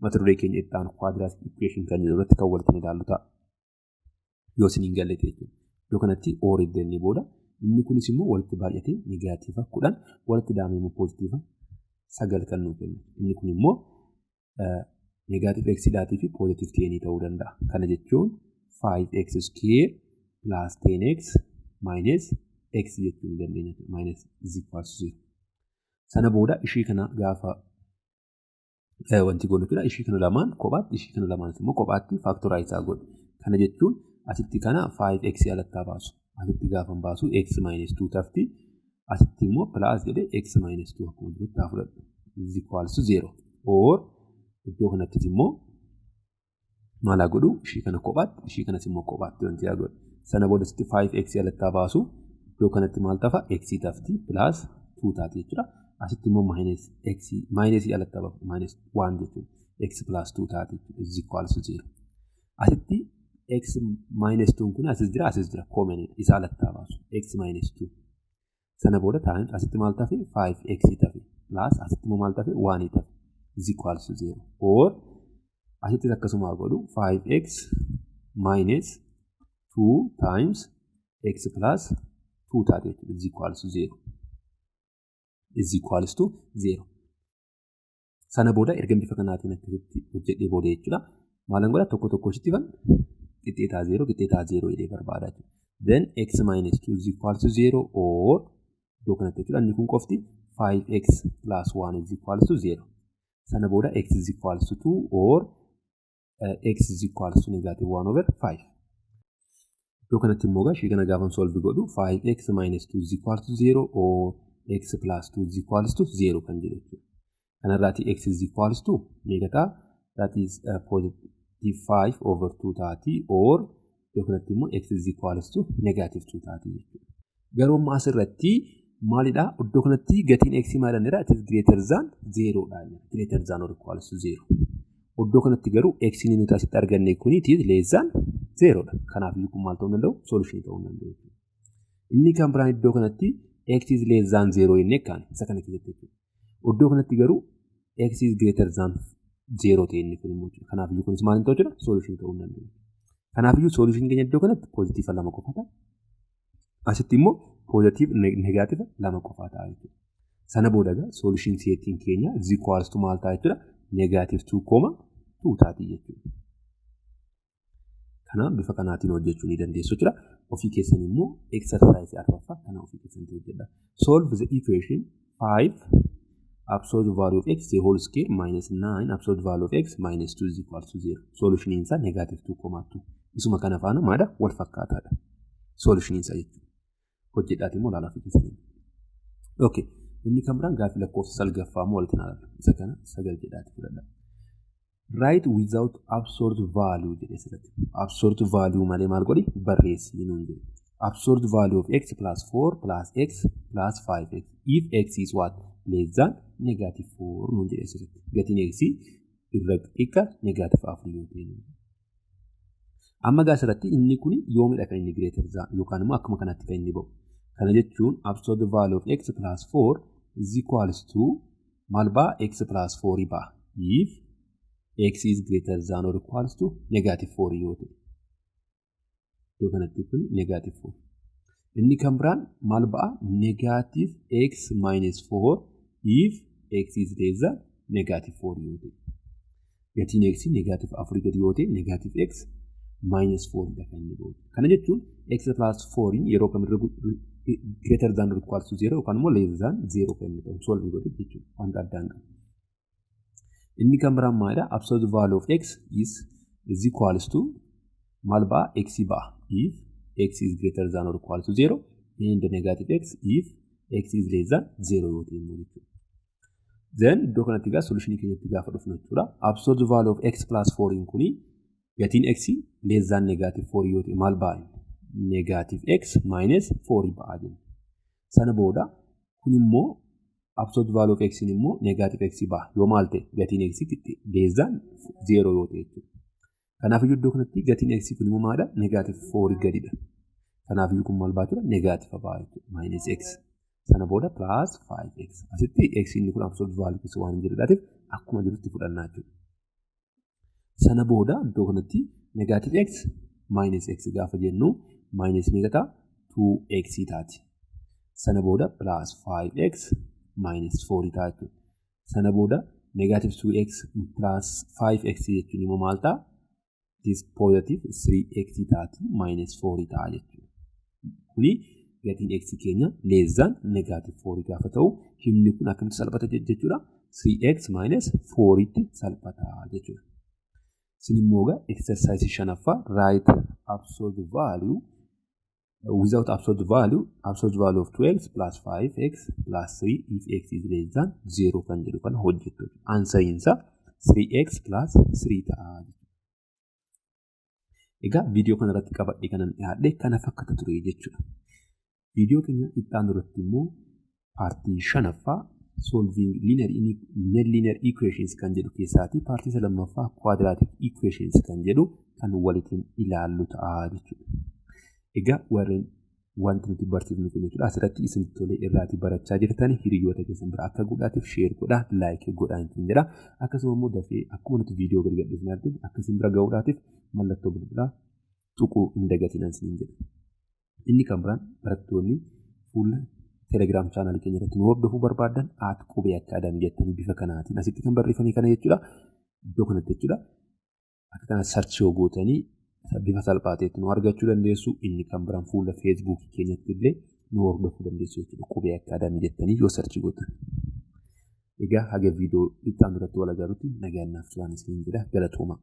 Speaker 1: mata duree keenya itti aanu quadratic equation kan jedhu irratti kan walitti ilaallu ta'a. Yoo isin hin galle jechuudha. Iddoo kanatti or iddoo booda inni kunis immoo walitti baay'atee negative 10 walitti daamee immoo positive 9 kan nuu kennu. Inni kun immoo negative x dhaatii fi positive 10 ta'uu danda'a. Kana jechuun 5x square plus 10x minus x jechuu ni dandeenya. Minus is equals to 0. Sana booda ishii kana gaafa wanti goonu jechuudha. Ishii kana lamaan kophaatti, ishii kana lamaan immoo kophaatti factorize godhu. Kana jechuun asitti kana 5x alatti baasu. Asitti gaafa baasu x minus 2 tafti. Asitti immoo plus jedhee x minus 2 akkuma jirutti haa fudhadhu. Is equals to 0. Or iddoo kanattis immoo maal haa godhu? Ishii kana kophaatti, ishii kanas immoo kophaatti wanti haa godhu. Sana booda asitti 5x alatti baasu. Iddoo kanatti maal tafa? X tafti plus 2 taati jechuudha. Asitti immoo minus x minus alatti baasu minus 1 jechuudha. X plus 2 taati jechuudha. Is equals to 0. Asitti x minus 2 kun asis jira, asis jira, common isa alatti baasu. X minus 2. Sana booda times asitti maal tafe? 5x tafe plus asitti immoo maal tafe? 1 tafe is equals to 0. Or asittis akkasuma godhu 5x minus 2 times x plus 2 taate jechuudha is equals to 0. Is equals to 0. Sana booda erga bifa kanaatiin akkasitti hojjedhee booda jechuudha. Maalan godha? Tokko tokko ishitti fan qixxeetaa 0 qixxeetaa 0 jedhee barbaada jechuudha. Then x minus 2 is equals to 0 or iddoo kanatti jechuudha inni kun qofti 5x plus 1 is equals to 0. Sana booda x is equals to 2 or x is equals to negative 1 over 5. Iddoo kanatti immoo ishii kana gaafa solve godhu 5x minus 2 is equals to 0 or x plus 2 is equals to 0 kan jedhu jechuudha. Kanarraati x is equals to meeqa ta'a? That is positive 5 over 2 taati or iddoo kanatti immoo x is equals to negative 2 taati jechuudha. Garuu amma asirratti maalidha? Iddoo kanatti gatiin x maal jedha? It is greater than 0 dha. Greater than or equals to 0. Iddoo kanatti garuu x inni nuti asitti arganne kuni it is less than 0 dha. Kanaaf kun maal ta'uu danda'u? Solution ta'uu danda'u. Inni kan biraan iddoo kanatti x is less than 0 jennee kaane isa kana keessatti jechuudha. Iddoo kanatti garuu x is greater than 0 ta'e inni kun immoo. Kanaaf kunis maal ta'uu jechuudha? Solution ta'uu danda'u. Kanaaf solution keenya iddoo kanatti positive lama qofa ta'a. Asitti immoo positive negative lama qofa ta'a jechuudha. Sana booda egaa solution setiin keenya is equals to maal ta'a jechuudha? Negative 2 comma 2 taati jechuudha. Kana bifa kanaatiin hojjechuu ni dandeessu jechuudha. Ofii keessan immoo exercise arfaffaa kana ofii keessanitti hojjedha. Solve the equation 5 absolute value of x the whole square minus 9 absolute value of x minus 2 is equal to 0. Solution isaa negative 2,2. Isuma kana faana maadha wal fakkaataadha. Solution isaa jechuudha. Hojjedhaati immoo ilaalaa ofii keessanii. Okay. Inni kan biraan gaaffii lakkoofsa salgaffaa immoo walitti ilaalla. Isa kana sagal jedhaati fudhadha. Write without absolute value jedhee asirratti. Absolute value malee maal godhi? Barreessi nuun jedhe. Absolute value of x plus 4 plus x plus 5x if x is what? Less than negative 4 nuun jedhee asirratti. Gatiin x irra xiqqaa negative 4 yoo ta'e. Amma gaa asirratti inni kun yoomidha kan inni greater than yookaan immoo akkuma kanatti kan inni ba'u? Kana jechuun absolute value of x plus 4 is equals to maal ba'a? X plus 4 ba'a. If x is greater than or equals to negative 4 yoo ta'e. Iddoo kanatti kun negative 4. Inni kan biraan maal ba'a? Negative x minus 4 if x is less than negative 4 yoo ta'e. Gatiin x negative 4 gadi yoo ta'e negative x minus 4 dha kan inni ba'u. Kana jechuun x plus 4 yeroo kamirra greater than or equals to 0 yookaan immoo less than 0 kan inni ta'u solve godhe jechuudha. Wanta addaan qabu. Inni kan biraan maalidha? Absolute value of x is equals to maal ba'a? X ba'a. If x is greater than or equal to 0 and negative x if x is less than 0 yoo ta'e immoo jechuudha. Then iddoo kanatti egaa solution keenyatti gaafa dhufnu jechuudha. Absolute value of x plus 4 kuni gatiin x less than negative 4 yoo ta'e maal ba'a? Negative x minus 4 ba'a jenna. Sana booda kun immoo absolute value of x immoo negative x ba'a. Yoo maal ta'e? Gatiin x less than 0 yoo ta'e jechuudha. Kanaafuu iddoo kanatti gatiin x kun immoo maalidha? Negative 4 gadidha. Kanaafuu kun maal ba'a jechuudha? Negative ba'a jechuudha. Minus x Sana booda plus 5x. Asitti x inni kun absolute value keessa waan hin jirreedhaatiif akkuma jirutti fudhannaa jechuudha. Sana booda iddoo kanatti negative x minus x gaafa jennu minus meeqa ta'a? 2x taati. Sana booda plus 5x minus 4 ta'a jechuudha. Sana booda negative 2x plus 5x jechuun immoo maal ta'a? This positive 3x taati, minus 4 ta'a jechuudha. Kuni gatiin x keenya less than negative 4 gaafa ta'u, himni kun akkamitti salphata jechuudha? 3x minus 4 tti salphata jechuudha. Isin immoo egaa exercise shanaffaa, write absolute value without absolute value, absolute value of 2x plus 5x plus 3 if x is less than 0 kan jedhu kana hojjettu. Answeriinsa 3x plus 3 ta'a jechuudha. Egaa viidiyoo kana irratti qabadhee kanan dhiyaadhe kana fakkaata ture jechuudha. Viidiyoo keenya itti aanu irratti immoo partii shanaffaa, solving linear non-linear equations kan jedhu keessaati partii isa lammaffaa, quadratic equations kan jedhu kan walitiin ilaallu ta'a jechuudha. Egaa warreen wanti nuti barsiifnu kun jechuudha asirratti isin tolee irraatii barachaa jirtan, hiriyoota keessan bira akka godhaatiif share godhaa, like godhaa ittiin jedha. Akkasuma immoo dafee akkuma nuti viidiyoo gadi gadhiisnaatiin akkasiin bira gahuudhaatiif mallattoo bilbilaa tuquu hin dagatinaan isiniin jedha. Inni kan biraan, barattoonni fuula Telegram channelii keenya irratti nu hordofuu barbaadan, @QubeeAcademy jettanii bifa kanaatiin asitti kan barreeffame kana jechuudha. Iddoo kanatti jechuudha. Akka kana search yoo gootanii bifa salphaa ta'etti nu argachuu dandeessu. Inni kan biraan fuula Facebookii keenyatti illee nu hordofuu dandeessu jechuudha. Qubee Academy jettanii yoo search gootan. Egaa haga viidiyoo itti aanu irratti wal agarrutti nagaan naaf turaa isiniin jedha. Galatooma.